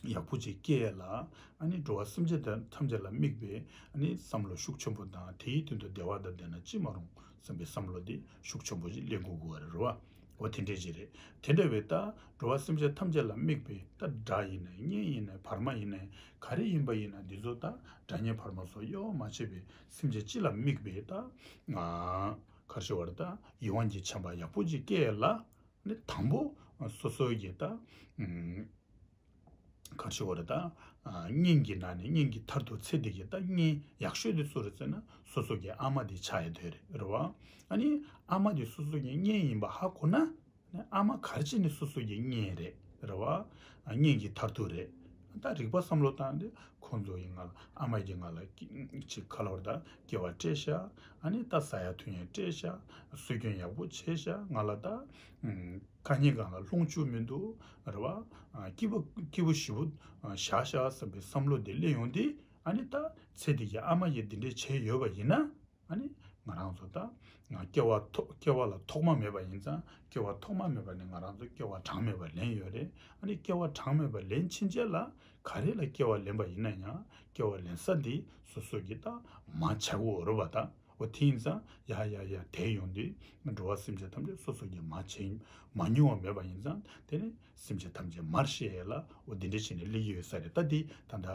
ཡག་པོ་ཅིག་སྐྱེ་ཡ་ལ། ཨ་ནི་འགྲོ་བ་སེམས་ཅན་དང་ཐམས་ཅད་ལ་དམིགས་པའི་ཨ་ནི་བསམ་བློ་ཤུགས་ཆེན་པོ་དང་། དེའི་དོན་དུ་བདེ་བ་དང་ལྡན་ན་ཅི་མ་རུང་བསམ་པའི་བསམ་བློ་དེ་ཤུགས་ཆེན་པོ་ཅིག་སླེབས་དགོས་དགོས་པ་རེད་བ། འོ་དེ་འདྲས་ཅིག་རེད། དེ་འདྲ་བའི་ད་འགྲོ་བ་སེམས་ཅན་ཐམས་ཅད་ལ་དམིགས་པའི་ད་དགྲ་ཡིན་ནའི་གཉེན་ཡིན་ནའི་བར་མ་ཡིན་ནའི་ག་རེ་ཡིན་པ་ཡིན་ན། འདི་ཚོ་ད་དགྲ་གཉེན་བར་མ་སོགས་དབྱེ་བ་མ་ཕྱེ་བའི་སེམས་ཅན་སྤྱི་ལ་དམིགས་པའི་ད་ཨ་ག་རེ་ཞུ་དགོས་རེད། ད་ཡིད་དབང་གི་བྱམས་པ་ཡག་པོ་ཅིག་སྐྱེ་ཡ་ལ་ནི་དང་པོ་སོ་སོ་གི་ད་ཨ་ག་རེ་ཞུ་དགོས་རེད། ད་ཨ་གཉེན་གྱི་ནང་ནས་གཉེན་གྱི་མཐར་ཐུག་ཚེ་འདི་གི་ད་གཉེན་ཡག་ཤོས་དེ་སུ་རེད་ཟེར་ན། སོ་སོ་གི་ཨ་མ་དེ་ཆགས་ཡ་དོན་རེད། རེད་བ། ཨ་ནི་ཨ་མ་དེ་སོ་སོ་གི་གཉེན་ཡིན་པ་ཧ་གོ་ན། ཨ་མ་ག་རེ་བྱས་ནས་སོ་སོ་གི་གཉེན་རེད། རེད་བ། གཉེན་གྱི་མཐར་ཐུག་རེད། ད་རིག་པ་བསམ་བློ་བཏང་སྟེ་ཁོང་ཚོ་ཡིན་ང་ལ། ཨ་མ་གྱིས་ང་ལ་ཅིག་ག་ལ་བར་ད་སྐྱེ་བ་སྤྲད་ཤག་ཨ་ནི་ད་ཟ་ཡ་འཐུང་ཡ་སྤྲད་ཤག་སྲོལ་རྒྱུན་ཡག་པོ་བྱས་ཤག་ང་ལ་ད་དཀའ་ངལ་སྒང་ལ་ལྷུང་བཅུག་མི་འདུག་རེད་བ། སྐྱིད་པོ་སྐྱིད་པོ་ཞེ་པོ་བཞག་ཤག་བསམ་པའི་བསམ་བློ་དེ་སླེབས་ཡོང་དུས། ཨ་ནི་ད་ཚེ་འདི་གི་ཨ་མ་གིས་འདི་འདྲས་བྱས་ཡོད་པ་ཡིན་ན། ཨ་ནི་ང་རང་ཚོ་ད་སྐྱེ་བ་ཐོག་སྐྱེ་བ་ལ་ཐོག་མ་མེད་པ་ཡིན་ཙང་། སྐྱེ་བ་ཐོག་མ་མེད་པ་ནས་ང་རང་ཚོ་སྐྱེ་བ་གྲངས་མེད་པ་ལེན་ཡོད་རེད། ཨ་ནི་སྐྱེ་བ་གྲངས་མེད་པ་ལེན་ཕྱིན་ཆད་ལ་ག་རེ་ལ་སྐྱེ་བ་ལེན་པ་ཡིན་ན་ཡང་། སྐྱེ་བ་ལེན་ས་འདི་སོ་སོ་གི་ད་མ་ཆགས་འོ་རེད་བ། ད་འོ་དེ་ཡིན་ཙང་ཡ་ཡ་ཡ་དེ་ཡོང་དུས། འགྲོ་བ་སེམས་ཅན་ཐམས་ཅད་སོ་སོ་གི་མ་བྱས་མ་མྱོང་བ་མེད་པ་ཡིན་ཙང་། དེ་ནི་སེམས་ཅན་ཐམས་ཅད་མར་ཤེས་ཡས་ལ་འོ་འདི་འདྲ་བྱས་ནས་སླེབས་ཀྱི་ཡོད་ས་རེད། ད་འདི་ད་ད།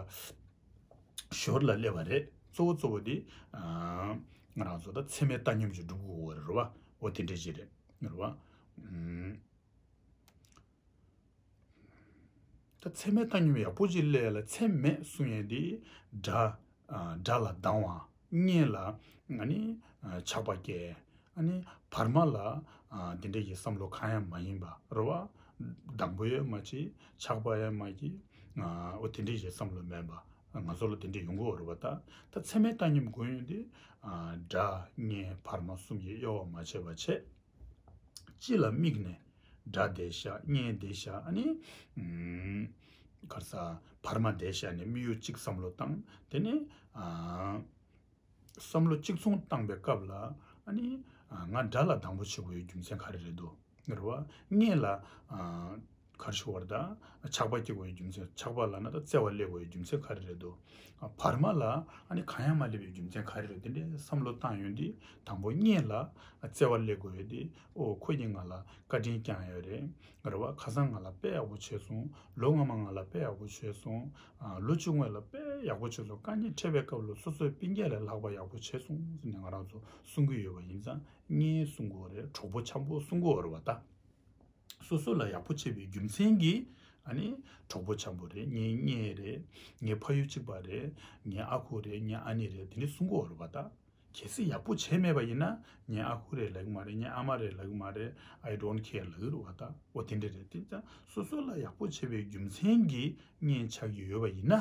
ཞོར་ལ་སླེབས་པ་རེད། གཙོ་བོ་གཙོ་བོ་དེ་ཨ་ང་རང་ཚོ་ད་ཚད་མའི་བཏང་སྙོམས་ཅིག་སྒྲུབ་དགོས་པ་རེད་བ། འོ་དེ་འདྲ་ཅིག་རེད། རེད་བ། ཨུམ། ད་ཚད་མའི་བཏང་སྙོམས་ཡག་པོ་ཅིག་སླེབས་ལ། ཚད་མེད་གསུང་ཡས་དེ་དགྲ་ཨ་དགྲ་ལ་སྡང་བ། གཉེན་ལ་ཨ་ནི་ཨ་ཆགས་པ་སྐྱེ། ཨ་ནི་བར་མ་ལ་ཨ་དེ་འདྲ་གི་བསམ་བློ་གང་ཡང་མ་ཡིན་པ་རེད་བ། སྡང་པོ་ཡང་མ་བྱེད། ཆགས་པ་ཡང་མ་སྐྱེ། ཨ་འོ་དེ་འདྲ་གི་བསམ་བློ་མེད་པ། ང་ཚོ་ལ་དེ་འདྲ་ཡོང་གི་ཡོད་རེད་བ། ད་ད་ཚད་མའི་བཏང་སྙོམས་དགོས་ཡོང་དུས་ཨ་དགྲ་གཉེན་བར་མ་གསུམ་གྱི་དབྱེ་བ་མ་ཕྱེ་བ་བྱས། སྤྱི་ལ་དམིགས་ནས་དགྲ་བསྡད་ཤག་གཉེན་བསྡད་ཤག་ཨ་ནི་ཨུམ་ག་རེ་ཟ། བར་མ་བསྡད་ཤག་ནས་དམིགས་ཡུལ་གཅིག་བསམ་བློ་བཏང་། དེ་ནས་ཨ་བསམ་བློ་གཅིག་མཚུངས་བཏང་པའི་སྐབས་ལ། ཨ་ནི་ ང་དགྲ་ལ་སྡང་པོ་བྱེད་དགོས་ཡོད་རྒྱུ་མཚན་ག་རེ་རེད་འདུག་རེད་བ། གཉེན་ལ་གར་ཞུ་བར་དང་ཆགས་པ་སྐྱེ་དགོས་ཡོད་རྒྱུ་མཚན། ཆགས་པ་ལབ་ན་ད་བརྩེ་བ་སླེབས་དགོས་ཡོད་རྒྱུ་མཚན་ག་རེ་རེད་འདུག་བར་མ་ལ་ཨ་ནི་གང་ཡང་མ་སླེབས་པའི་རྒྱུ་མཚན་ག་རེ་རེད། དེ་འདྲའི་བསམ་བློ་བཏང་ཡོང་དུས་དང་པོ་གཉེན་ལ་བརྩེ་བ་སླེབས་དགོས་ཡོད་དེ། ཨོ་ཁོ་གཉིས་ང་ལ་བཀའ་དྲིན་བསྐྱངས་ཡོད་རེད། རེད་བ། ཁ་སང་ང་ལ་དཔེ་ཡག་པོ་བྱས་སོང་། ལོ་སྔ་མ་ང་ལ་དཔེ་ཡག་པོ་བྱས་སོང་། ལོ་བཅུ་སྔོན་ལ་དཔེ་ཡག་པོ་བྱས་སོང་། དཀའ་ངལ་འཕྲད་པའི་སྐབས་ལ་སོ་སོའི་སྤུན་ཀྱག་ལས་ལྷག་པ་ཡག་པོ་བྱས་སོང་ཟེར་ནས་ང་རང་ཚོ་གསུང་གི་ཡོད་པ་ཡིན་ཙང་གཉེན་གསུང་གི་ཡོད་རེད། གྲོགས་པོ་འཆམ་པོ་གསུང་གི་ཡོད་རེད་བ། ད་སོ་སོ་ལ་ཡག་པོ་བྱས་པའི་རྒྱུ་མཚན་གྱིས་ཨ་ནི་གྲོགས་པོ་འཆམ་པོ་རེད། ངའི་གཉེན་རེད། ངའི་ཕ་ཡུལ་གཅིག་པ་རེད། ངའི་ཨ་ཁུ་རེད། ངའི་ཨ་ནེ་རེད། དེ་འདྲ་གསུང་གི་ཡོད་རེད་བ། ད་གལ་སྲིད་ཡག་པོ་བྱས་མེད་པ་ཡིན་ན་ངའི་ཨ་ཁུ་རེད་ལབ་ཀྱི་མ་རེད། ངའི་ཨ་མ་རེད་ལབ་ཀྱི་མ་རེད། I don't care ལབ་ཀྱི་རེད་བ། ད་འོ་དེ་འདྲ་རེད། དེ་ཙང་སོ་སོ་ལ་ཡག་པོ་བྱས་པའི་རྒྱུ་མཚན་གྱིས་གཉེན་ཆགས་ཀྱི་ཡོད་པ་ཡིན་ན།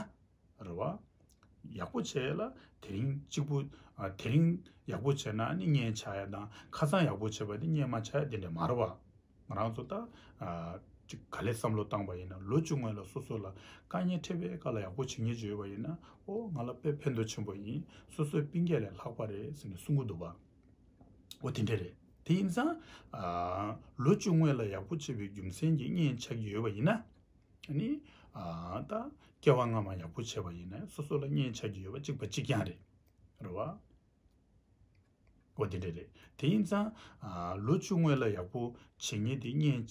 རེད་བ། ཡག་པོ་བྱས་ལ་དེ་རིང་གཅིག་པུ། ཨ། དེ་རིང་ཡག་པོ་བྱས་ན་ནི་གཉེན་ཆགས་ཡ་དང་། ཁ་སང་ཡག་པོ་བྱས་པ་དེ་གཉེན་མ་ཆགས་ཡ་དེ་འདྲ་མ་རེད་བ། ང་རང་ཚོ་ད། ཨ། ཅིག་ག་ལེར་བསམ་བློ་བཏང་པ་ཡིན་ན། ལོ་བཅུ་སྔོན་ལ་སོ་སོ་ལ་དཀའ་ངལ་འཕྲད་པའི་སྐབས་ལ་ཡག་པོ་བྱེད་མཁན་ཅིག་ཡོད་པ་ཡིན་ན། ཨོ་ང་ལ་དཔེ་ཕན་ཐོགས་ཆེན་པོ་ཡིན། སོ་སོའི་སྤུན་ཀྱག་ལས་ལྷག་པ་རེད་ཟེར་ནས་གསུང་གི་འདུག་བ། ཨོ་དེ་འདྲ་རེད། དེ་ཡིན་ཙང་། ཨ། ལོ་བཅུ་སྔོན་ལ་ཡག་པོ་བྱས་པའི་རྒྱུ་མཚན་གྱིས་གཉེན་ཆགས་ཀྱི་ཡོད་པ་ཡིན་ན། ནི། ཨ། ད་སྐྱེ་བ་སྔ་མ་ཡག་པོ་བྱས་པ་ཡིན་ན་སོ་སོ་ལ་གཉེན་ཆགས་ཀྱི་ཡོད་པ་གཅིག་པ་གཅིག་རྐྱང་རེད། རེད་བ། འོ་དེ་འདྲ་རེད། དེ་ཡིན་ཙང་། ཨ། ལོ་བཅུ་སྔོན་ལ་ཡག་པོ་བྱེད་མཁན་དེ་གཉེན།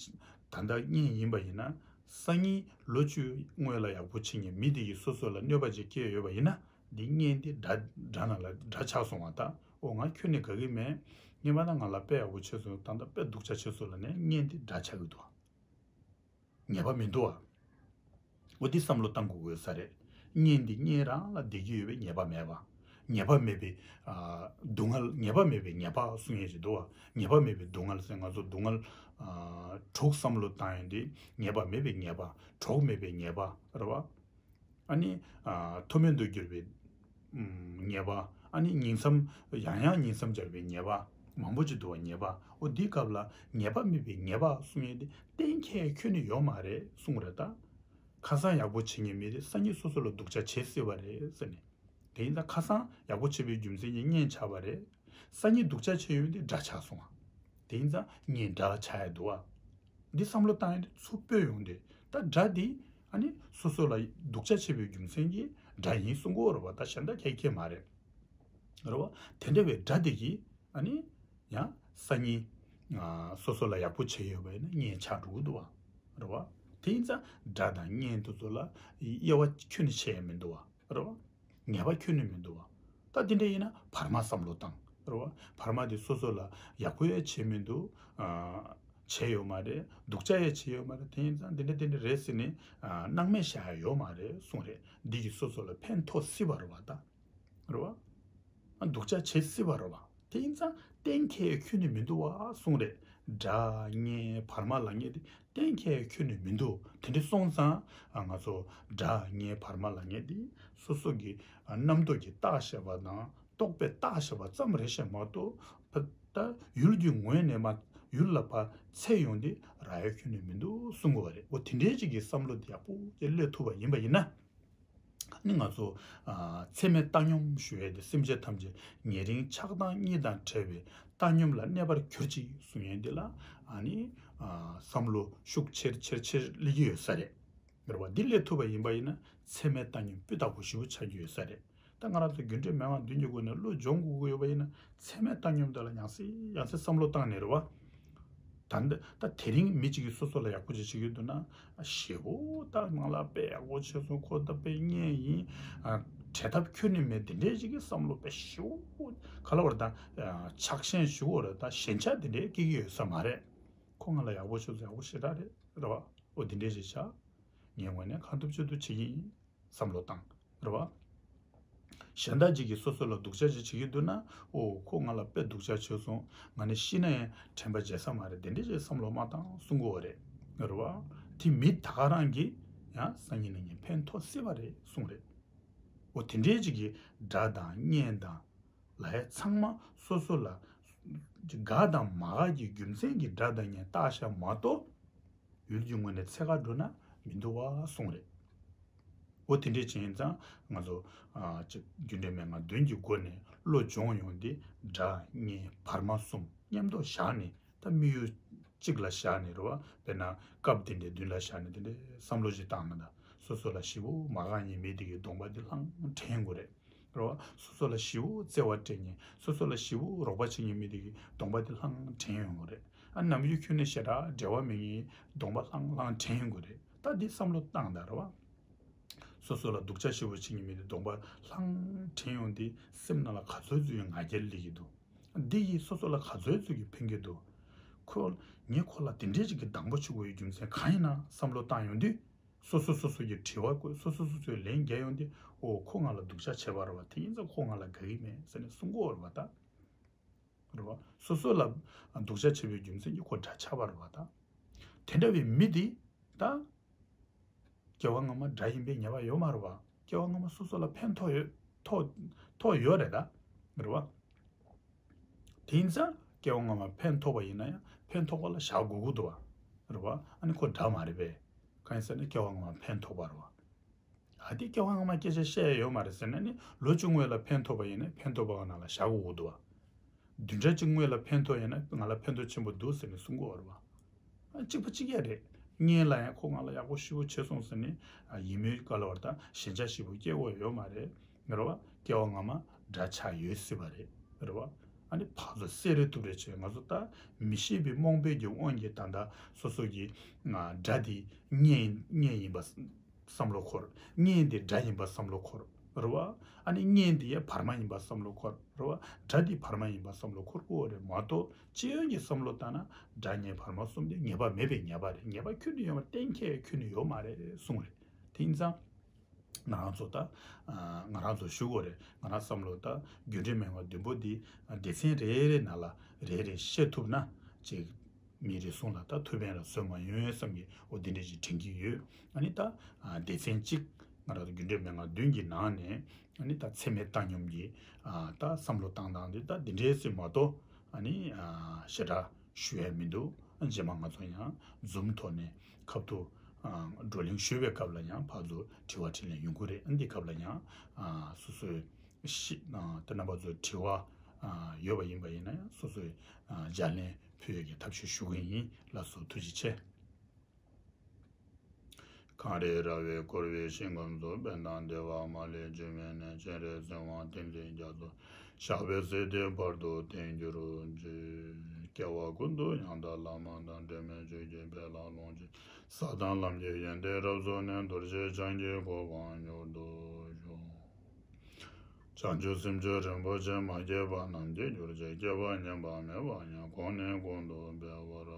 ད་ལྟ་གཉེན་ཡིན་པ་ཡིན་ན། སང་ཉིན་ལོ་བཅུ་སྔོན་ལ་ཡག་པོ་བྱེད་མཁན་མི་དེ་གིས་སོ་སོ་ལ་གནོད་པ་ཅིག་བསྐྱལ་ཡོད་པ་ཡིན་ན། འདི་གཉེན་དེ་དགྲ། དགྲ་ནང་ལ་དགྲ་ཆགས་སོང་བ། ད་ཨོ་ང་ཁྱོད་ནས་དགའ་གི་མེད། སྔོན་མ་ད་ང་ལ་དཔེ་ཡག་པོ་བྱས་སོང་། ད་ལྟ་དཔེ་སྡུག་ཅག་བྱས་སོང་ལབ་ནས་གཉེན་དེ་དགྲ་ཆགས་ཀྱི་འདུག་བ། ངེས་པ་མི་འདུག་བ། འོ་འདི་བསམ་བློ་བཏང་དགོས་དགོས་ས་རེད། གཉེན་འདི་གཉེན་རང་ལ་བསྡད་ཀྱི་ཡོད་པའི་ངེས་པ་མེད་པ། ངེས་པ་མེད་པའི། ཨ། སྡུག་བསྔལ། ངེས་པ་མེད་པའི་ཉེས་པ་གསུང་ཡས་ཅིག་འདུག་བ། ངེས་པ་མེད་པའི་སྡུག་བསྔལ་ཟེར། ང་ཚོ་སྡུག་བསྔལ། ཨ། དྲུག་བསམ་བློ་བཏང་ཡོང་དུས་ངེས་པ་མེད་པའི་ཉེས་པ། གྲོགས་མེད་པའི་ཉེས་པ། རེད་བ། ཨ་ནི། ཨ། མཐོ་དམན་དུ་གྱུར་པའི་ཉེས་པ། ཨ་ནི་ཉིང་མཚམས། ཡང་ཡང་ཉིང་མཚམས་སྦྱར་བའི་ཉེས་པ། མང་པོ་ཅིག་འདུག་བ། ཉེས་པ། འོ་འདིའི་སྐབས་ལ་ངེས་པ་མེད་པའི་ཉེས་པ་གསུང་ཡས་དེ་གཏན་འཁེལ་ཁྱོན་ནས་ཡོད་མ་རེད་གསུངས་རེད་ད། ཁ་སང་ཡག་པོ་བྱེད་མཁན་མི་དེ་སང་ཉིན་སོ་སོ་ལ་སྡུག་ཅག་བྱེད་སྲིད་པ་རེད་ཟེར་ནས། དེ་ཡིན་ཙང་ཁ་སང་ཡག་པོ་བྱེད་པའི་རྒྱུ་མཚན་གྱིས་གཉེན་ཆགས་པ་རེད། སང་ཉིན་སྡུག་ཅག་བྱེད་ཡོང་དུས་དགྲ་ཆགས་སོང་བ། དེ་ཡིན་ཙང་གཉེན་དགྲ་ཆགས་ཡ་འདུག་བ། འདི་བསམ་བློ་བཏང་ཡ་དེ་ཚུར་སྤོས་ཡོང་དུས་ད་དགྲ་འདི་ཨ་ནི་སོ་སོ་ལ་སྡུག་ཅག་བྱེད་པའི་རྒྱུ་མཚན་གྱིས་དགྲ་ཡིན་གསུང་གི་ཡོད་རེད་བ། ད་གཞན་དག་ག་གེ་མ་རེད། རེད་བ། དེ་འདྲ་བའི་དགྲ་དེ་གིས་ཨ་ནི་ཡང་སང་ཉིན། ཨ། སོ་སོ་ལ་ཡག་པོ་བྱས་ཡོད་པ་ཡིན་ན་གཉེན་ཆགས་འགྲོ་གི་འདུག་བ། རེད་བ། དེ་ཡིན་ཙང་དགྲ་དང་གཉེན་དེ་ཚོ་ལ་དབྱེ་བ་ཁྱོན་ནས་ཕྱེ་ཡ་མི་འདུག་བ། རེད་བ། ངེས་པ་ཁྱོན་ནས་མི་འདུག་བ། ད་དེ་འདྲ་ཡིན་ན་བར་མ་བསམ་བློ་བཏང་། རེད་བ། བར་མ་དེ་སོ་སོ་ལ་ཡག་པོ་ཡང་བྱས་མི་འདུག་ཨ། བྱས་ཡོད་མ་རེད། སྡུག་ཅག་ཡང་བྱས་ཡོད་མ་རེད། དེ་ཡིན་ཙང་དེ་འདྲ་དེ་འདྲ་རེད་ཟེར་ནས། ཨ། སྣང་མེད་བཞག་ཡ་ཡོད་མ་རེད་གསུངས་རེད། འདི་གིས་སོ་སོ་ལ་ཕན་ཐོགས་སྲིད་པ་རེད་བ་ད། རེད་བ། ཨ། སྡུག་ཅག་བྱེད་སྲིད་པ་རེད་བ། དེ་ཡིན་ཙང་གཏན་འཁེལ་ཁྱོན་ནས་མི་འདུག་བ་གསུངས་རེད། དགྲ་གཉེན་བར་མ་ལབ་མཁན་དེ་གཏན་འཁེལ་ཁྱོན་ནས་མི་འདུག་དེ་འདྲ་སོང་ཙང་། ཨ། ང་ཚོ་དགྲ་གཉེན་བར་མ་ལབ་མཁན་དེ་སོ་སོ་གི། ཨ། རྣམ་རྟོག་གིས་བཏགས་བཞག་པ་དང་རྟོག་པས་བཏགས་བཞག་པ་ཙམ་རེད་ཤག་མ་གཏོགས། ད་ཡུལ་གྱི་ངོས་ནས་མར་ཡུལ་ལ་ཕར་འཚེར་ཡོང་དུས་རག་ཡ་ཁྱོན་ནས་མི་འདུག་གསུང་གི་ཡོད་རེད། འོ་དེ་འདྲའི་ཅིག་གི་བསམ་བློ་དེ་ཡག་པོ་ཅིག་སླེབས་ཐུབ་པ་ཡིན་པ་ཡིན་ན། ནི་ང་ཚོ། ཨ། ཚད་མེད་བཏང་སྙོམས་ཞུ་ཡས་དེ། སེམས་ཅན་ཐམས་ཅད་ཉེ་རིང་ཆགས་སྡང་གཉིས་དང་བྲལ་བའི་བཏང་སྙོམས་ལ་གནས་པར་གྱུར་ཅིག་གསུང་ཡས་འདི་ལ། ཨ་ནི། ཨ། བསམ་བློ་ཤུགས་ཆེར་ཆེར་ཆེར་སླེབས་ཀྱི་ཡོད་ས་རེད། རེད་བ། འདི་སླེབས་ཐུབ་པ་ཡིན་པ་ཡིན་ན་ཚད་མེད་བཏང་སྙོམས་སྤུས་དག་པོ་ཞེ་པོ་ཆགས་ཀྱི་ཡོད་ས་རེད། ད་ང་རང་ཚོ་རྒྱུ་འབྲས་མན་ངག་བདུན་གྱི་སྒོ་ནས་བློ་སྦྱོང་དགོས་ཀྱི་ཡོད་པ་ཡིན་ན། ཚད་མེད་བཏང་སྙོམས་དེ་ལ་ཡང་སེ་ཡང་སེ་བསམ་བློ་བཏང་ནས། རེད་བ། ད་ད་དེ་རིང་མི་གཅིག་གིས་སོ་སོ་ལ་ཡག་པོ་ཅིག་བྱེད་ཀྱི་འདུག་ན། ཞེ་པོ་ད་ང་ལ་དཔེ་ཡག་པོ་བྱས་སོང་། ཁོ་ད་དཔེ་གཉེན་ཡིན། ཨ། བྲལ་ཐབས་ཁྱོན་ནས་མེད། དེ་འདྲའི་ཅིག་གི་བསམ་བློ་དཔེ་ཞེ་པོ་ག་ལ་བར་ད། ཨ། ཆགས་ཞེན་ཞུ་བ་རེད། ད་ཞེན་ཆགས་དེ་འདྲའི་སྐྱེ་གི་ཡོད་ས་མ་རེད། ཁོ་ང་ལ་ཡག་པོ་བྱས་སོང་། ཡག་པོ་ཞེ་དྲག་རེད། རེད་བ། འོ་དེ་འདྲའི་ཅིག་བྱ། ངའི་ངོས་ནས་གང་ཐུབ་ཅི་ཐུབ་བྱེད་ཀྱི་ཡིན། བསམ་བློ་བཏང་། རེད་བ། གཞན་དག་ཅིག་གིས་སོ་སོ་ལ་སྡུག་ཅག་ཅིག་བྱེད་ཀྱི་འདུག་ན། ཨོ་ཁོ་ང་ལ་དཔེ་སྡུག་ཅག་བྱས་སོང་། ང་ནི་ཤི་ན་ཡང་དྲན་པ་བརྗེད་ས་མ་རེད། དེ་འདྲ་ཅིག་བསམ་བློ་མ་བཏང་གསུང་གི་ཡོད་རེད། རེད་བ། དེ་མི་ད་ག་རང་གིས་ཡང་སང་ཉིན་གནངས་ཉིན་ཕན་ཐོགས་སྲིད་པ་རེད་གསུངས་རེད། ཨོ་དེ་འདྲའི་ཅིག་གིས་དགྲ་དང་གཉེན་དང་ལབ་ཡ་ཚང་མ་སོ་སོ་ལ་དགའ་དང་མ་དགའ་གི་རྒྱུ་མཚན་གྱིས་དགྲ་དང་གཉེན་བཏགས་བཞག་མ་གཏོགས། ཡུལ་གྱི་ངོས་ནས་འཚེ་ག་འགྲོ་ན་མི་འདུག་བ་གསུངས་རེད། འོ་དེ་འདྲས་བྱས་ཡིན་ཙང་ང་ཚོ། ཨ། ཅིག་རྒྱུ་འབྲས་མན་ངག་བདུན་གྱི་སྒོ་ནས་བློ་སྦྱོང་ཡོང་དུས་དགྲ་གཉེན་བར་མ་གསུམ་ མཉམ་དུ་བཞག་ནས་ད་དམིགས་ཡུལ་གཅིག་ལ་བཞག་ནས་རེད་བ། དཔེར་ན་སྐབས་དེ་འདྲའི་མདུན་ལ་བཞག་ནས་དེ་འདྲའི་བསམ་བློ་ཞིག་བཏང་ན། ད་སོ་སོ་ལ་ཞེ་པོ་མ་དགའ་མཁན་མི་དེ་གི་གདོང་པ་དེ་ལྷང་དྲན་དགོས་རེད། རེད་བ། སོ་སོ་ལ་ཞེ་པོ་བརྩེ་བ་སྤྲད་མཁན། སོ་སོ་ལ་ཞེ་པོ་རོགས་པ་བྱེད་མཁན་མི་དེ་གི་གདོང་པ་དེ་ལྷང་དྲན་ཡོང་གི་རེད། ཨ་ནམ་རྒྱུན་ཁྱོན་ནས་ཞེ་དྲག་འབྲེལ་བ་མེད་མཁན་གདོང་པ་ལྷང་ལྷང་དྲན་ཡོང་གི་རེད། ད་འདི་བསམ་བློ་བཏང་དང་རེད་བ། སོ་སོ་ལ་སྡུག་ཅག་ཞེ་པོ་བྱེད་མཁན་མི་དེ་གདོང་པ་ལྷང་དྲན་ཡོང་དུས་སེམས་ནང་ལ་ག་ཚོད་ཚོད་ཡོད་ང་རྒྱལ་སླེབས་ཀྱི་འདུག་འདི་ཡིས་སོ་སོ་ལ་ག་ཚོད་ཚོད་ཀྱི་ཕན་གྱི་འདུག་ཁོ། ངས་ཁོ་ལ་དེ་འདྲས་ཅིག་གི་སྡང་པོ་བྱེད་དགོས་ཡོད་རྒྱུ་མཚན་གང་ཡིན་ན་བསམ་བློ་བཏང་ཡོང་དུས། སོ་སོ་སོ་སོ་ཡི་དྲི་བ་བཀོད། སོ་སོ་སོ་སོའི་ལན་རྒྱག་ཡོང་དུས། ཨོ་ཁོ་ང་ལ་སྡུག་ཅག་བྱས་པ་རེད་བ། དེ་ཡིན་ཙང་ཁོ་ང་ལ་དགའ་གི་མེད་ཟེར་ནས་གསུང་གི་ཡོད་རེད་བ་ད། རེད་བ། སོ་སོ་ལ་སྡུག་ཅག་བྱས་པའི་རྒྱུ་མཚན་གྱིས་ཁོ་འདྲ་ཆགས་པ་རེད་བ་ད། དེ་འདྲ་བའི་མི་དེ་ད། སྐྱེ་བ་སྔ་མ་དགྲ་ཡིན་པའི་ཉེས་པ་ཡོད་མ་རེད་བ། སྐྱེ་བ་སྔ་མ་སོ་སོ་ལ་ཕན་ཐོགས་ཡོད། ཐོགས་ཐོགས་ཡོད་རེད་ད། རེད་བ། དེ་ཡིན་ཙང་སྐྱེ་བ་སྔ་མ་ཕན་ཐོགས་པ་ཡིན་ན་ཡང་ཕན་ཐོགས་པ་ལ་བཞག་དགོས་ཀྱི་འདུག་བ། རེད་བ། ཨ་ནི་ཁོ་དགྲ་མ་རེད་པས། གང་ཡིན་ཟེར་ན་སྐྱེ་བ་སྔ་མ་ཕན་ཐོགས་པ་རེད་བ། ཨ་དེ་སྐྱེ་བ་སྔ་མ་སྐད་ཆ་བཤད་ཡ་ཡོད་མ་རེད་ཟེར་ན་ནི་ལོ་བཅུ་སྔོན་ལ་ཕན་ཐོགས་པ་ཡིན་ན་ཕན་ཐོགས་པ་གི་ནང་ལ་བཞག་དགོས་ཀྱི་འདུག་བ། བདུན་ཕྲག་གཅིག་སྔོན་ལ་ཕན་ཐོགས་ཡོད་ན་ང་ལ་ཕན་ཐོགས་ཆེན་པོ་འདུག་ཟེར་ནས་གསུང་གི་ཡོད་རེད་བ། ཨ་གཅིག་པ་གཅིག་རྐྱང་རེད། སྔོན་ལ་ཡང་ཁོ་ང་ལ་ཡག་པོ་ཞེ་པོ་བྱས་སོང་ཟེར་ནས། ཨ་ཡིན་མོད་ག་ལ་བར་ད་ཞེན་ཆགས་ཞེ་པོ་སྐྱེ་དགོས་ཡོད་མ་རེད། རེད་བ། སྐྱེ་བ་སྔ་མ་དགྲ་ཆགས་ཡོད་སྲིད་པ་རེད། རེད་བ། ཨ་ནི་ཕར་ཚུར་བསད་རེས་ཐུབ་རེས་བྱས། ང་ཚོ་ད་མི་ཤེས་པའི་རྨོངས་པའི་གི་དབང་གིས་ད་ལྟ་སོ་སོ་གི་ང་དགྲ་དེ་གཉེན་གཉེན་ཡིན་པ་བསམ་བློ་འཁོར། གཉེན་དེ་དགྲ་ཡིན་པ་བསམ་བློ་འཁོར། རེད་བ། ཨ་ནི་གཉེན་དེ་ཡང་བར་མ་ཡིན་པ་བསམ་བློ་འཁོར། རེད་བ། དགྲ་དེ་བར་མ་ཡིན་པ་བསམ་བློ་འཁོར་དགོས་རེད་མ་གཏོགས། སྤྱི་ཡོངས་ཀྱི་བསམ་བློ་བཏང་ན་དགྲ་གཉེན་བར་མ་གསུམ་དེ་ངེས་པ་མེད་པའི་ཉེས་པ་རེད། ཉེས་པ་ཁྱོན་ནས་ཡོད་མ་གཏན་འཁེལ་ཁྱོན་ནས་ཡོད་མ་རེད་གསུངས་རེད། དེ་ཡིན་ཙང་། ང་རང་ཚོ་ད། ཨ་ང་རང་ཚོ་ཞུ་དགོས་རེད། ང་རང་བསམ་བློ་ད་རྒྱུ་འབྲས་མན་ངག་བདུན་པོ་འདི་སྡེ་ཚན་རེ་རེ་ནང་ལ་རེ་རེ་བཤད་ཐུབ་ན་ཅིག་མི་རེ་ཟུང་ལ་ད་ཐུགས་ཕན་ལ་གསོས་མ་ཡོང་བསམ་གྱི། འོ་འདི་འདྲ་ཞིག་དྲན་གྱི་ཡོད། ཨ་ནི་ད་ཨ་སྡེ་ཚན་གཅིག་ང་རང་ཚོ་རྒྱུ་འབྲས་མན་ངག་བདུན་གྱི་ནང་ནས་ཨ་ནི་ད་ཚད་མེད་བཏང་སྙོམས་ཀྱི་ཨ་ད་བསམ་བློ་བཏང་སྟངས་འདི་ད་འདི་འདྲའི་ཟིན་མ་གཏོགས། ཨ་ནི་ཨ་ཞེ་དྲག་ཞུ་ཡ་མི་འདུག་རྗེས་མ་ང་ཚོ་ཡང་ཛུམ་ཐོག་ནས་ཁ་ཐུག་ཨ་བགྲོ་གླེང་ཞུ་བའི་སྐབས་ལ་ཡང་ཕར་ཚུར་དྲི་བ་དྲིས་ལན་ཡོང་གི་རེད། ཨ་འདི་སྐབས་ལ་ཡང་ཨ་སོ་སོའི་ཤི་ཨ་ད་རྣམ་པ་ཚོའི་དྲི་བ་ཨ་ཡོད་པ་ཡིན་པ་ཡིན་ན་ཡང་སོ་སོའི་ཨ་ལྗགས་ལན་ཕུལ་ཡས་ཀྱི་ཐབས་ཤེས་ཞུ་གི་ཡིན། ལགས་སོ། ཐུགས་རྗེ་ཆེ། གངས་རི་ར་བས་བསྐོར་བའི་ཞིང་ཁམས་སུ། དཔལ་དང་བདེ་བ་མ་ལུས་འབྱུང་བའི་གནས། སྤྱན་རས་གཟིགས་དབང་བསྟན་འཛིན་རྒྱ་མཚོ། ཞབས་པད་སྲིད་མཐའི་བར་དུ་བརྟན་གྱུར་ཅིག་སྐྱེ་བ་ཀུན་ཏུ་ཡང་དག་བླ་མ་དང་། འབྲལ་མེད་ཆོས་ཀྱི་དཔལ་ལ་ལོངས་སྤྱོད། ས་དང་ལམ་གྱི་ཡོན་ཏན་རབ་རྫོགས་ནས། རྡོ་རྗེ་འཆང་གི་གོ་འཕང་མྱུར་དུ་ཤོག་བྱང་ཆུབ་སེམས་མཆོག་རིན་པོ་ཆེ། མ་སྐྱེས་པ་རྣམས་སྐྱེ་གྱུར་ཅིག་སྐྱེས་པ་ཉམས་པ་མེད་པ་ཡང་། གོང་ནས་གོང་དུ་འཕེལ་བར་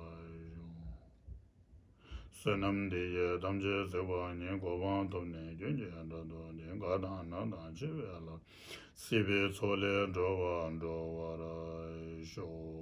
ཤོག་བསོད་ནམས་འདི་ཡིས་ཐམས་ཅད་གཟིགས་པ་ཉིད། གོ་འཕང་ཐོབ་ནས་ཀུན་གྱི་བདག་ཏུ་འགྲོ། གང་དག་ནམ་དང་འཆི་བའི་ལམ། སྲིད་པའི་མཚོ་ལས་འགྲོ་བ་སྒྲོལ་བར་ཤོག